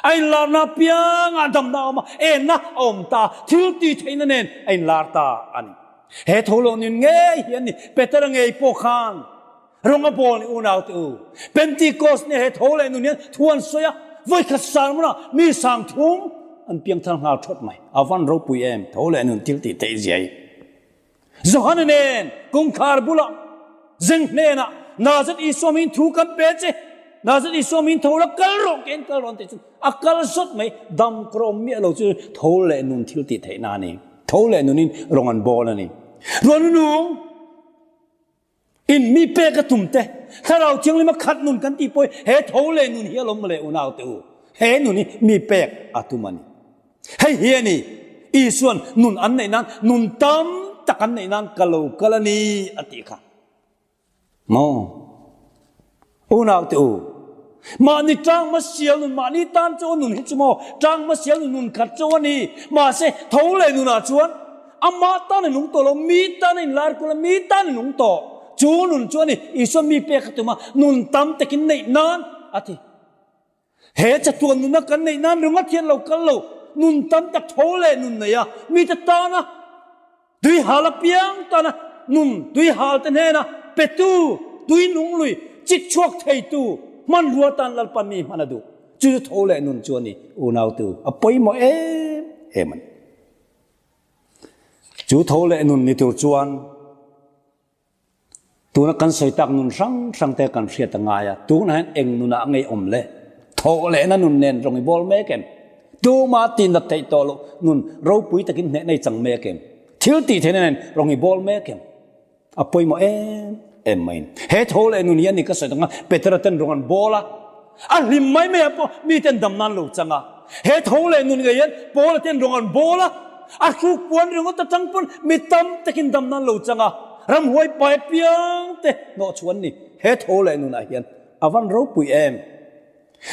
A inlarna apiangah damna a awm a, enna a awm ta, thil tih theihna nen a inlar ta a ni. He tho lo nun ngei hi an ni. Petera ngei pawh khan rawng a bawl ni unaute u. Pentecost nia he tho leh nun hian thu an sawi a, vawikhat sermon-ah mi sangthum an piangthar nghal thawt mai. A van ropui em, tho leh nun thil tih theih zia hi. Johana nen kawngkhar bulah zeng hnenah Nazareth Isua min thu kan pe che, Nazareth Isua min tho la kal rawh ke in kal rawh an tih chuan a kal zawt mai, dam kawr awm miah lo chu tho leh nun thil tih theihna a ni. Tho leh nunin rawng an bawl a ni. Ruanunung In mi pek a tum te, Thlarau Thianghlim a khat nun kan tih pawh hi he tho leh nun hi a lawm le unau te u. He nun hi mi pek a tum a ni. Hei hi a ni, Isuan nun an neih nan nun tam tak. tak an neih nan ka lo kal a ni a tih kha. Maw? Unaute u, mahni tang hmasial nun, mahni tan chu a nun hi chu maw, tang hmasial nun nun khat chu a ni. Mahse, tho leh nunah chuan amah tan a nung tawh lo, mi tan a inlar kul a, mi tan a nung tawh. Chu nun chu a ni, Isua mi pek a tum a, nun tam takin neih nan a ti. He chatuan nuna kan neih nan ringawt hian lo kal lo, nun tam tak tho leh nun nei a, mite tana tuihal apiang tana nun tuihal te hnena petu, tui nung lui chik chhuak theitu hmanrua tan Lalpa mi hman a duh. Chu chu tho leh nun chu a ni, unautu a pawimawh em em a ni. Chu tho leh nun ni tur chuan Tuna kan sawi tak nun hrang hrang te kan hriat a ngai a, tunah hian eng nunah ngei awm le? Thawh lehna nun nen rawng i bawl mek em? Tuma tinat theih tawh loh nun ropui takin hneh nei chang mek em? Thil tih theihna nen rawng i bawl mek em? A pawimawh em em maiin he tho leh nun hi a ni ka sawi tak a, Petera ten rawng an bawl a, A hlim mai mai ah pawh miten dam nan lo chang a. He tho leh nun ngei hian Paula ten rawng an bawl a, a hruk puan ringawt atang pawn mi tam takin dam nan lo chang a, ramhuai pai piang te hnawh chhuah an ni. He tho leh nunah hian a van ropui em?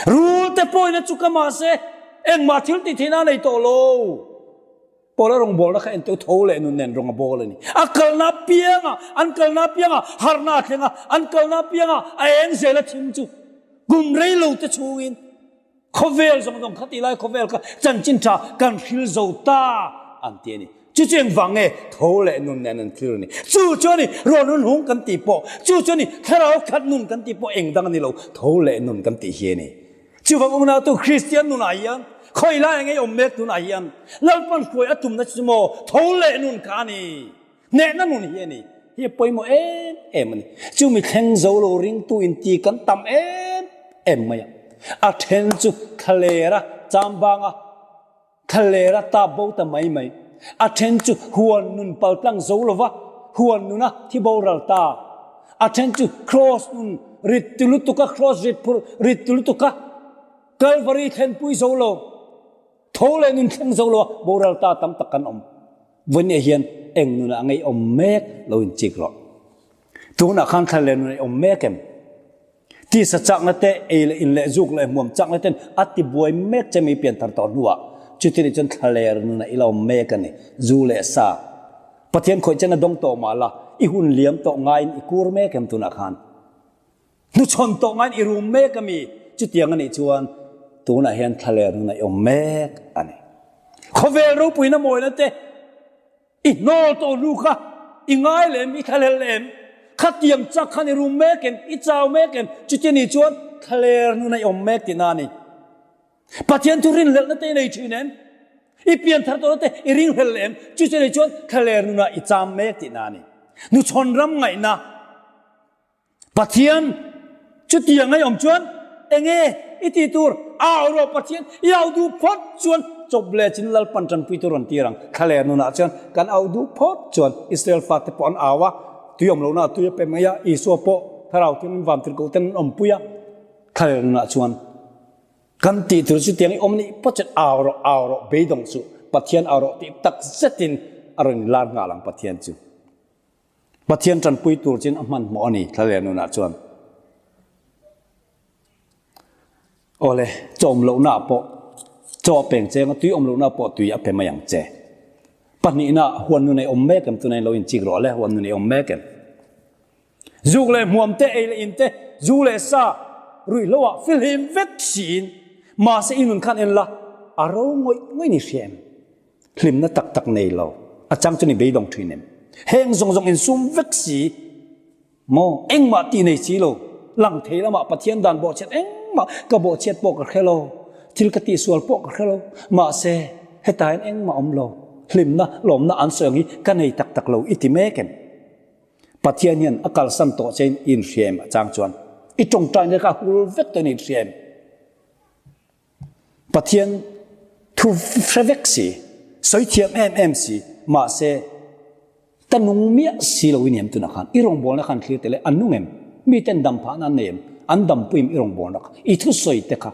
Rul te pawhin a chuk a mahse engmah thil tih theihna a nei tawh lo. Paula rawngbawlna kha enteu tho leh nun nen rawng a bawl a ni. A kalna apianga, an kalna apianga harhna a thleng a, an kalna apianga a eng zel a thim chu kum rei lo te chhungin khawvel zawng zawng kha tih lai khawvel kha chanchin tha kan hril zo ta an ti a ni. Chu chu engvang nge tho leh nun nen an thlir a ni. Chu chu a ni rawn hun hung kan tih pawh, chu chu a ni thlarau khat nun kan tih pawh eng dang a ni lo, tho leh nun kan tih hi a ni. Chuvang unautu Kristian nunah hian khawi lai ngei awm mek tunah hian Lalpan hruai a tumna chu maw tho leh nun kha a ni. Hnehna nun hi a ni. Hi a pawimawh em em a ni. Chumi thleng zo lo ringtu inti kan tam em em mai a. A then chu thlalera chambanga Thlaler a tap bo ta mai mai. A then chu huan nun paltlang zo lova huan nuna thi boral ta. A then chu kraws nun rit ti lutuk a, kraws rit phurh rit ti lutuk a, Kalvari thlenpui zo lo, tho leh nun thleng zo lo a boral ta tam tak kan awm. Vawinia hian eng nunah ngei awm mek lo inchik rawh. Tunah khan thlaler nun i awm mek em? Tisa chakna te, ei leh in leh zuk leh hmuam chakna ten a ti buai mek che mi pian thar tawh hnuah chuti nih chuan thlaler nunah i lo awm mek a ni. Zu leh sa. Pathian khawih chen a dawng tawh mah la, i hun liam tawh ngaiin i kur mek em tunah khan? Hnuchhawn tawh ngaiin i rum mek a mi? Chutiang a nih chuan tunah hian thlaler nunah i awm mek a ni. Khawvel ropuina mawina te, I hnawl tawh hnu kha i ngai lem, i thlahlel lem, khatiang chak khan i rum mek em, i chau mek em, chuti ni chuan thlaler hnuna i awm mek tihna a ni. Pathian thu rinhlelhna te i nei thin em? I pianthar tawhna te i ringhlel lem, chuti ni chuan thlaler hnuna i cham mek tihna a ni. Nuchhawn ram ngaihna. Pathian chutiang a awm chuan enge i tih tur? Au rawh Pathian, i au duh phawt chuan chawp leh chin Lalpan tanpui tur an tir ang. Thlaler nunah chuan kan au duh phawt chuan Israel fate pawh an au a, tui awm lohna ah tui a pe mai a, Isua pawh Thlarau Thianghlim vantirhkoh ten an awmpui a, thlaler nunah chuan kan tih tur chutiang i awm nih phawt chuan au rawh, au rawh, beidawng suh, Pathian au rawh tih tak zetin a rawn inlar nghal ang Pathian chu. Pathian tanpui tur chin a hmanhmawh a ni thlaler nunah chuan. Awle, chaw awm lohna ah pawh chaw a peng cheng a, tui awm lohna ah pawh tui a pe mai ang che. Pahnihna, huan nun ei awm mek em? Tunah in lo inchik rawh le, huan nun ei awm mek em? Zuk leh hmuam te, ei leh in te, zu leh sa, ruihhlo ah filhim vek siin, mahse i nun khan en la, a ro ngawih ngawih ni hria em? Hlimna tak tak nei lo. A chang chu ni beidawng thin em? Heng zawng zawng insum vek si maw? Engmah tih nei si lo. Lang thei lamah Pathian dan bawhchhiat engmah ka bawhchhiat pawh ka hre lo. Thil ka tihsual pawh ka hre lo. Mahse, hetah hian engmah awm lo. Hlimna, lawmna an sawi ang hi ka nei tak tak lo i ti mek em? Pathian hian a kalsan tawh chein i inhria em? A chang chuan i tawngtaina kha a hul vek tawhin i inhria em? Pathian thu hre vek si, sawi thiam em em si, mahse ta nung miah si lo i ni em tunah khan? I rawngbawlna khan thlir tel e, an nung em? Miten dam phahna an nei em? An dampui em i rawngbawlna kha? I thusawi te kha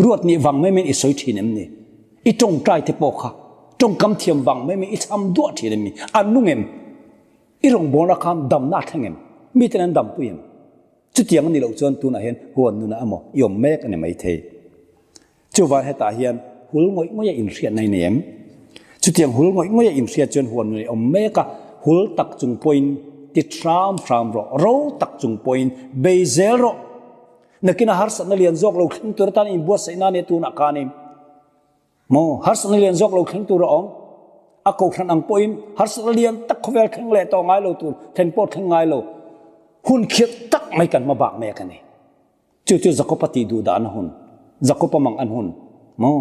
ruat nih vang mai maiin i sawi thin em ni? I tawngtai te pawh kha. Tawngkam thiam vang mai mai i cham duah thin em mi? A nung em? I rawngbawlna khan damna a thleng em? Miten an dampui em? Chutiang a nih loh chuan tunah hian huan nunah emaw i awm mek a ni maithei. Chuvan hetah hian hul ngawih ngawih a inhriatna i nei em? Chutiang hul ngawih ngawih a inhriat chuan huan nunah i awm mek a, hul tak chung pawhin ti hram hram rawh, ro tak chung pawhin bei zel rawh. Nakin a harsatna lian zawk lo thleng tur atan inbuatsaihna a nia tunah khanin. Maw, harsatna lian zawk lo thleng tur a awm. A kohhran ang pawhin harsatna lian tak khawvel thleng leh tawh ngai lo tur, thlen pawh thleng ngai lo, hun khirh tak mai kan hma bak mek a ni. Chu chu Jakob-a tih duh dahna hun, Jakob-a mang an hun, maw,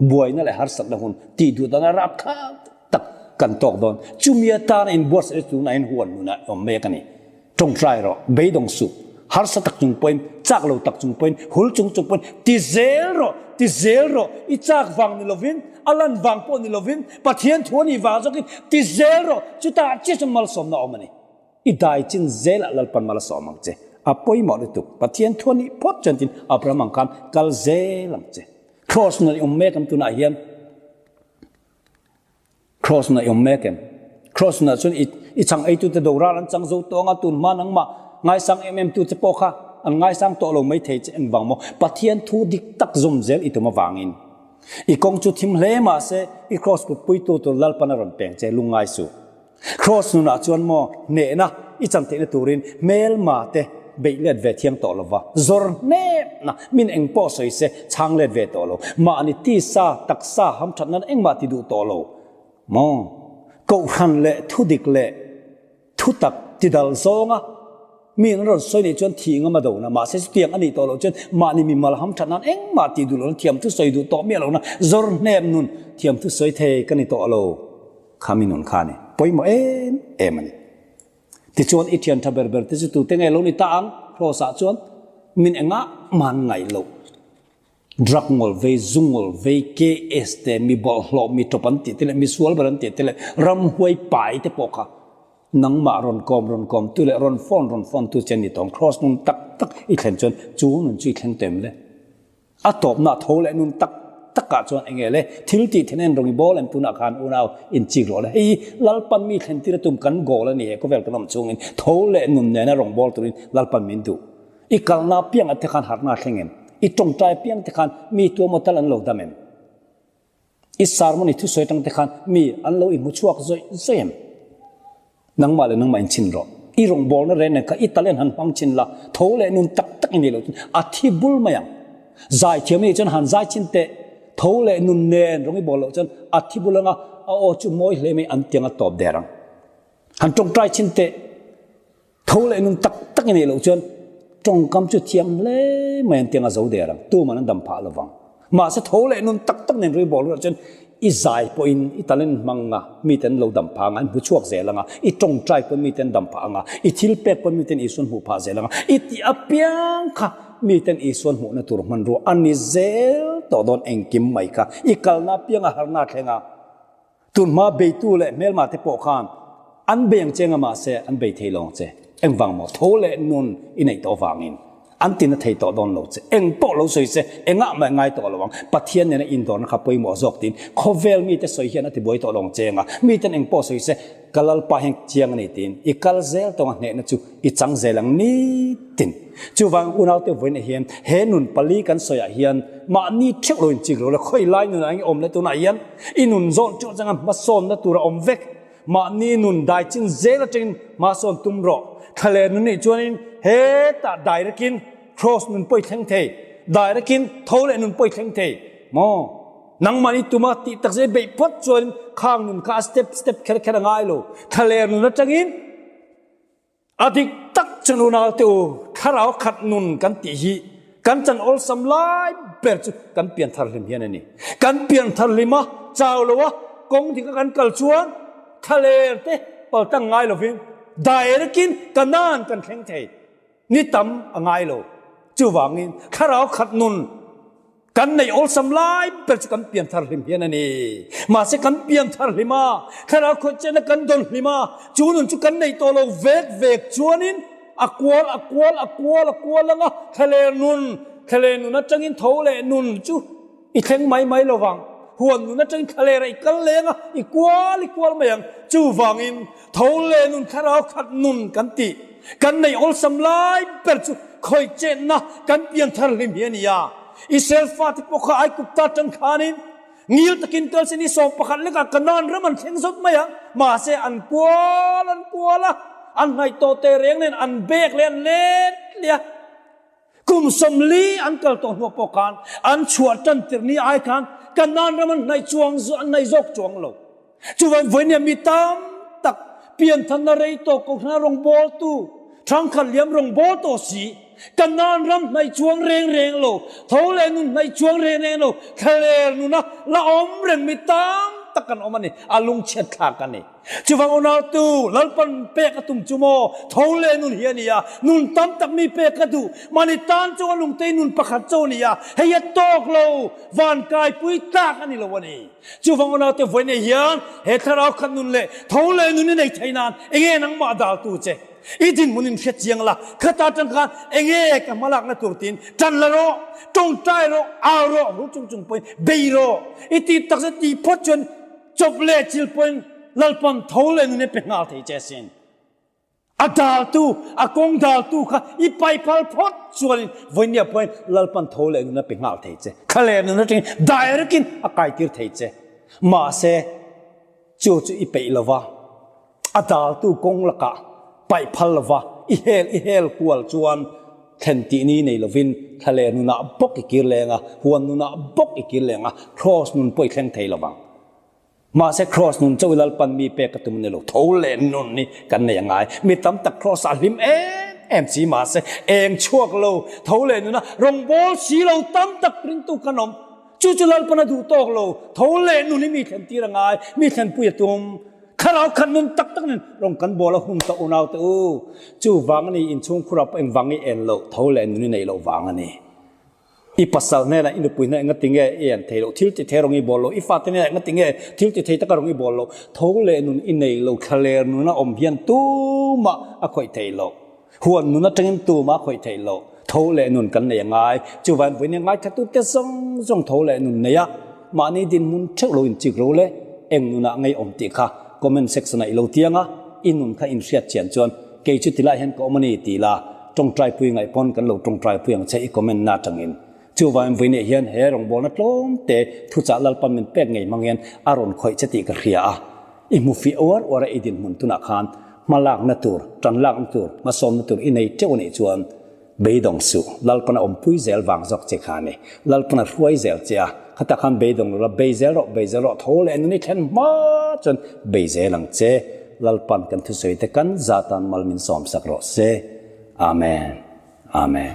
buaina leh harsatna hun, tih duh dahna rapthlak tak kan tawk dawn. Chumi atana inbuatsaih chu tunah hian huan nunah awm mek a ni. Tawngtai rawh, beidawng suh, harsa tak chung pawhin, chak lo tak chung pawhin, hul chung chung pawhin, ti zel rawh, ti zel rawh, i chak vang ni lovin, a lan vang pawh ni lovin, Pathian thu a nih vang zawkin ti zel rawh, chutah chiah chuan malsawmna a awm a ni. I dai chin zelah Lalpan mal a sawm ang che. A pawimawh lutuk, Pathian thu a nih phawt chuan tin Abraham ang khan kal zel ang che. Cross nun i awm mek ang tunah hian. Cross na i awm mek em? Cross na chuan i i chang eitute doral an chang zo tawh anga tun hma nangmah ngaisang em em tute pawh kha an ngaisang tawh lo mai thei che engvang maw? Pathian thu dik tak zawm zel i tum avangin i kawng chu thim hle mahse i cross putpuitu tur Lalpan a rawn peng che lungngai suh. Cross nunah chuan maw hnehna i chan theihna turin hmelma te beih let ve thiang tawh lova, zawr hnepna min eng pawh sawi se chhang let ve tawh lo, mahni tisa, taksa hamthat nan engmah ti duh tawh lo maw? Kohhran leh thudik leh thutak tidal zawnga mi an rawn sawi nih chuan thih ngam a dona, mahse chutiang a nih tawh loh chuan mahni mimal hamthat nan engmah ti duh lohna, thiamthu sawi duh tawh miah lohna, zawr hnep nun thiamthu sawi thei ka ni tawh lo. Kha mi nun kha a ni. Pawimawh em em a ni. Tichuan i thian tha ber ber te chu tute nge lo ni ta ang? Kraws ah chuan min engah man ngaih loh. Drug ngawl vei, zu ngawl vei, KS te, mi bawlhhlawh, mi tawp an tih te leh mi sual ber an tih te leh ramhuai pai te pawh kha nangmah rawn kawm rawn kawm tu leh rawn phone rawn phone tu che ni tawng. Kraws nun tak tak i thlen chuan chu nun chu i thleng tem le. A tawpna tho leh nun tak takah chuan eng nge le? Thil tih then en rawng i bawl em tunah khan unau in chik rawh le. Hei hi Lalpan mi thlen tir a tum kan goal a ni he khawvel kan awm chungin tho leh nun nena rawng bawl turin Lalpan min duh. I kalna apiangah te khan harhna a thleng em? I tawngtai apiang te khan mi tuamaw tal an lo dam em? I sermon i thusawi atang te khan mi an lo inhmu chhuak zawih zawih em? Nangmah leh nangmah in chhin rawh. I rawngbawlna reng reng kha i talent han hmang chhin la, tho leh nun tak tak i nei loh chuan a thi bul mai ang. Zai thiam i nih chuan han zai chhin teh, tho leh nun nen rawng i bawl loh chuan a thi bul anga a aw chu mawi hle mai an tiang a tawp der ang. Han tawngtai chhin teh. Tho leh nun tak tak i neih loh chuan tawngkam chu thiam hle mai an tiang a zo der ang, tuman an dam phah lovang. Mahse tho leh nun tak tak nen rui bawl hunah chuan i zai pawhin i talent hmang anga mite an lo dam phah anga, an hmu chhuak zel anga, i tawngtai pawn mite an dam phah anga, i thil pek pawn miten Isuan hmuh phah zel anga, i tih apiang kha miten Isuan hmuhna tur hmanrua a ni zel tawh dawn engkim mai kha i kalna apianga harna thleng a. Tunhma beitu leh hmelma te pawh khan an bei ang che nga mahse an bei thei lo ang che. Engvang maw? Tho leh nun i neih tawh avangin an tina thei tawh dawn lo che. Eng pawh lo sawi se engah mah ngai tawh lo ang. Pathian nena indawrna kha pawimawh zawk tiin khawvel mite sawi hian a tibuai tawh lo ang che nga. Miten eng pawh sawi se ka Lalpa hian chiang a ni tiin i kal zel tawng a hnehna chu i chang zel ang nitin. Chuvang unaute vawiinah hian he nun pali kan sawiah hian mahni theuh lo inchik lo la khawi lai nunah eng awm le tunah hian i nun zawn theuh changa hmasawnna tur a awm vek. Mahni nun dai chin zel atangin hmasawn tum rawh. Thlaler nun nih chuanin hetah direct in cross nun pawh i thleng thei, direct in tho leh nun pawh i thleng thei maw? Nangmah ni tuma tih tak zet beih phawt chuanin khang nun kha a step step kher kher a ngai lo. Thlaler nun atangin A dik tak chuan unaute u, thlarau khat nun kan tih hi kan chan awlsam lai ber chu kan pianthar hlim hian a ni. Kan pianthar hlim a, chau lo a, kawng dika kan kal chuan thlaler te paltang ngai lovin direct-in Kanaan kan thleng thei. Ni tam a ngai lo. Chuvangin thlarau khat nun Kan neih awlsam lai ber chu kan pianthar hlim hian a ni. Mahse kan pianthar hlim a, thlarau khawihchena kan dawn hlim a, chu nun chu kan neih tawh lo vek vek chuanin a kual a kual a kual a kual anga thlaler nun, thlaler nun atangin tho leh nun chu i thleng mai mai lovang. Huan nun atangin thlaler ah i kal leng a, i kual i kual mai ang. Chuvangin tho leh nun thlarau khat nun kan tih kan neih awlsam lai ber chu khawih chetna kan pian thar hlim hi a ni a. Israel fate pawh kha Aigupta atang khanin ngil takin kal se ni 11 lekah Kanaan ram an thleng zawt mai a, mahse an kual an kual a, an hnaih tawh teh reng nen an bek leh an let leh a. Kum 40 an kal tawh hnuah pawh khan an chhuah tan tirh ni ai khan Kanaan ram an hnaih chuang an hnaih zawk chuang lo. Chuvang vawinia mi tam tak pianthanna rei tawh kohhran rawngbawltu thangkhat liam rawngbâwl tawh si Kanaan ram hnaih chuang reng reng lo, tho leh nun hnaih chuang reng reng lo, thlaler nuna la awm reng mi tam tak kan awm a ni, a lungchhiat thlak a ni. Chuvang unautu, Lalpan pek a tum chu maw? Tho leh nun hi a ni a, nun tam tak mi pek ka duh. Mahni tan chu a lungtei nun pakhat cho a ni a, hei a tawk lo, van kaipui tlak a ni lo a ni. Chuvang unaute vawi nei hian he thlarau khat nun leh tho leh nun i nei thei nan enge nangmah daltu che? I dinhmun in hre chiang la, khata tang khan enge ka hmalakna tur tiin tan la rawh, tawngtai rawh, au rawh, hur chung chung pawhin bei rawh. I tih takzet tih phawt chuan Chawp leh chil pawhin Lalpan tho leh nun i pe nghal thei che asin. A daltu, a kawng daltu kha i pai phal phawt chuanin vawinia pawhin Lalpan tho leh nun a pe nghal thei che. Thla leh nun atangin direct in a kaitir thei che. Mahse, chu chu i peih lova. A daltu kawng lakah paih phal lova i hel i hel kual chuan thlen tih ni nei lovin thlaler nunah bawk i kir leng a, huan nunah bawk i kir leng a, kraws nun pawh i thleng thei lovang. Mahse kraws nun chauh i Lalpan mi pek a tum a ni lo, tho leh nun hi kan nei a ngai. Mi tam tak kraws ah hlim em em si mahse eng chhuak lo, tho leh nuna rawngbâwl si lo tam tak ringtu kan awm. Chu chu Lalpan a duh tawk lo, tho leh nun hi mi thlen tir a ngai, mi thlenpui a tum. Thlarau khat nun tak tak nen rawn kan bawl a hun ta unau te u. Chu vang a ni inchhung khurah pawh engvang i en loh, tho leh nun i neih loh vang a ni. I pasal hnenah i nupui hnenah engati nge i en thei loh, thil ti thei rawng i bawl loh, i fate hnenah engati nge thil ti thei taka rawng i bawl loh, tho leh nun i nei lo, thlaler nun a awm hian tumah a khawih theih loh. Huan nun atangin tumah a khawih theih loh. Tho leh nun kan nei a ngai. Chuvain vawiin hi ngaithlatute zawng zawng tho leh nun nei a, mahni dinhmun theuh lo inchik ro le, eng nunah ngei awm tih kha comment section ah i lo tiang a, i nun kha inhriat chian chuan kei chu tilai hian ka awm a ni ti la, tawngtaipui ngaih pawn kan lo tawngtaipui ang che i comment na atangin. Chuvain vawiin ah hian he rawngbawlna tlawm te thuchah Lalpan min pek ngei hmang hian a rawn khawih che tih ka hria a. I hmu fih uar uar a i dinhmun tunah khan hma lakna tur, tan lakna tur, hmasawmna tur i nei teuh anih chuan beidawng suh. Lalpan a awmpui zel vang zawk che kha a ni. Lalpan a hruai zel che a, khatah khan beidawng lo la, bei zel rawh, bei zel rawh, tho leh nun i thlen hma chuan bei zel ang che. Lalpan kan thusawi te kan zah tan mal min sawmsak rawh se. Amen. Amen.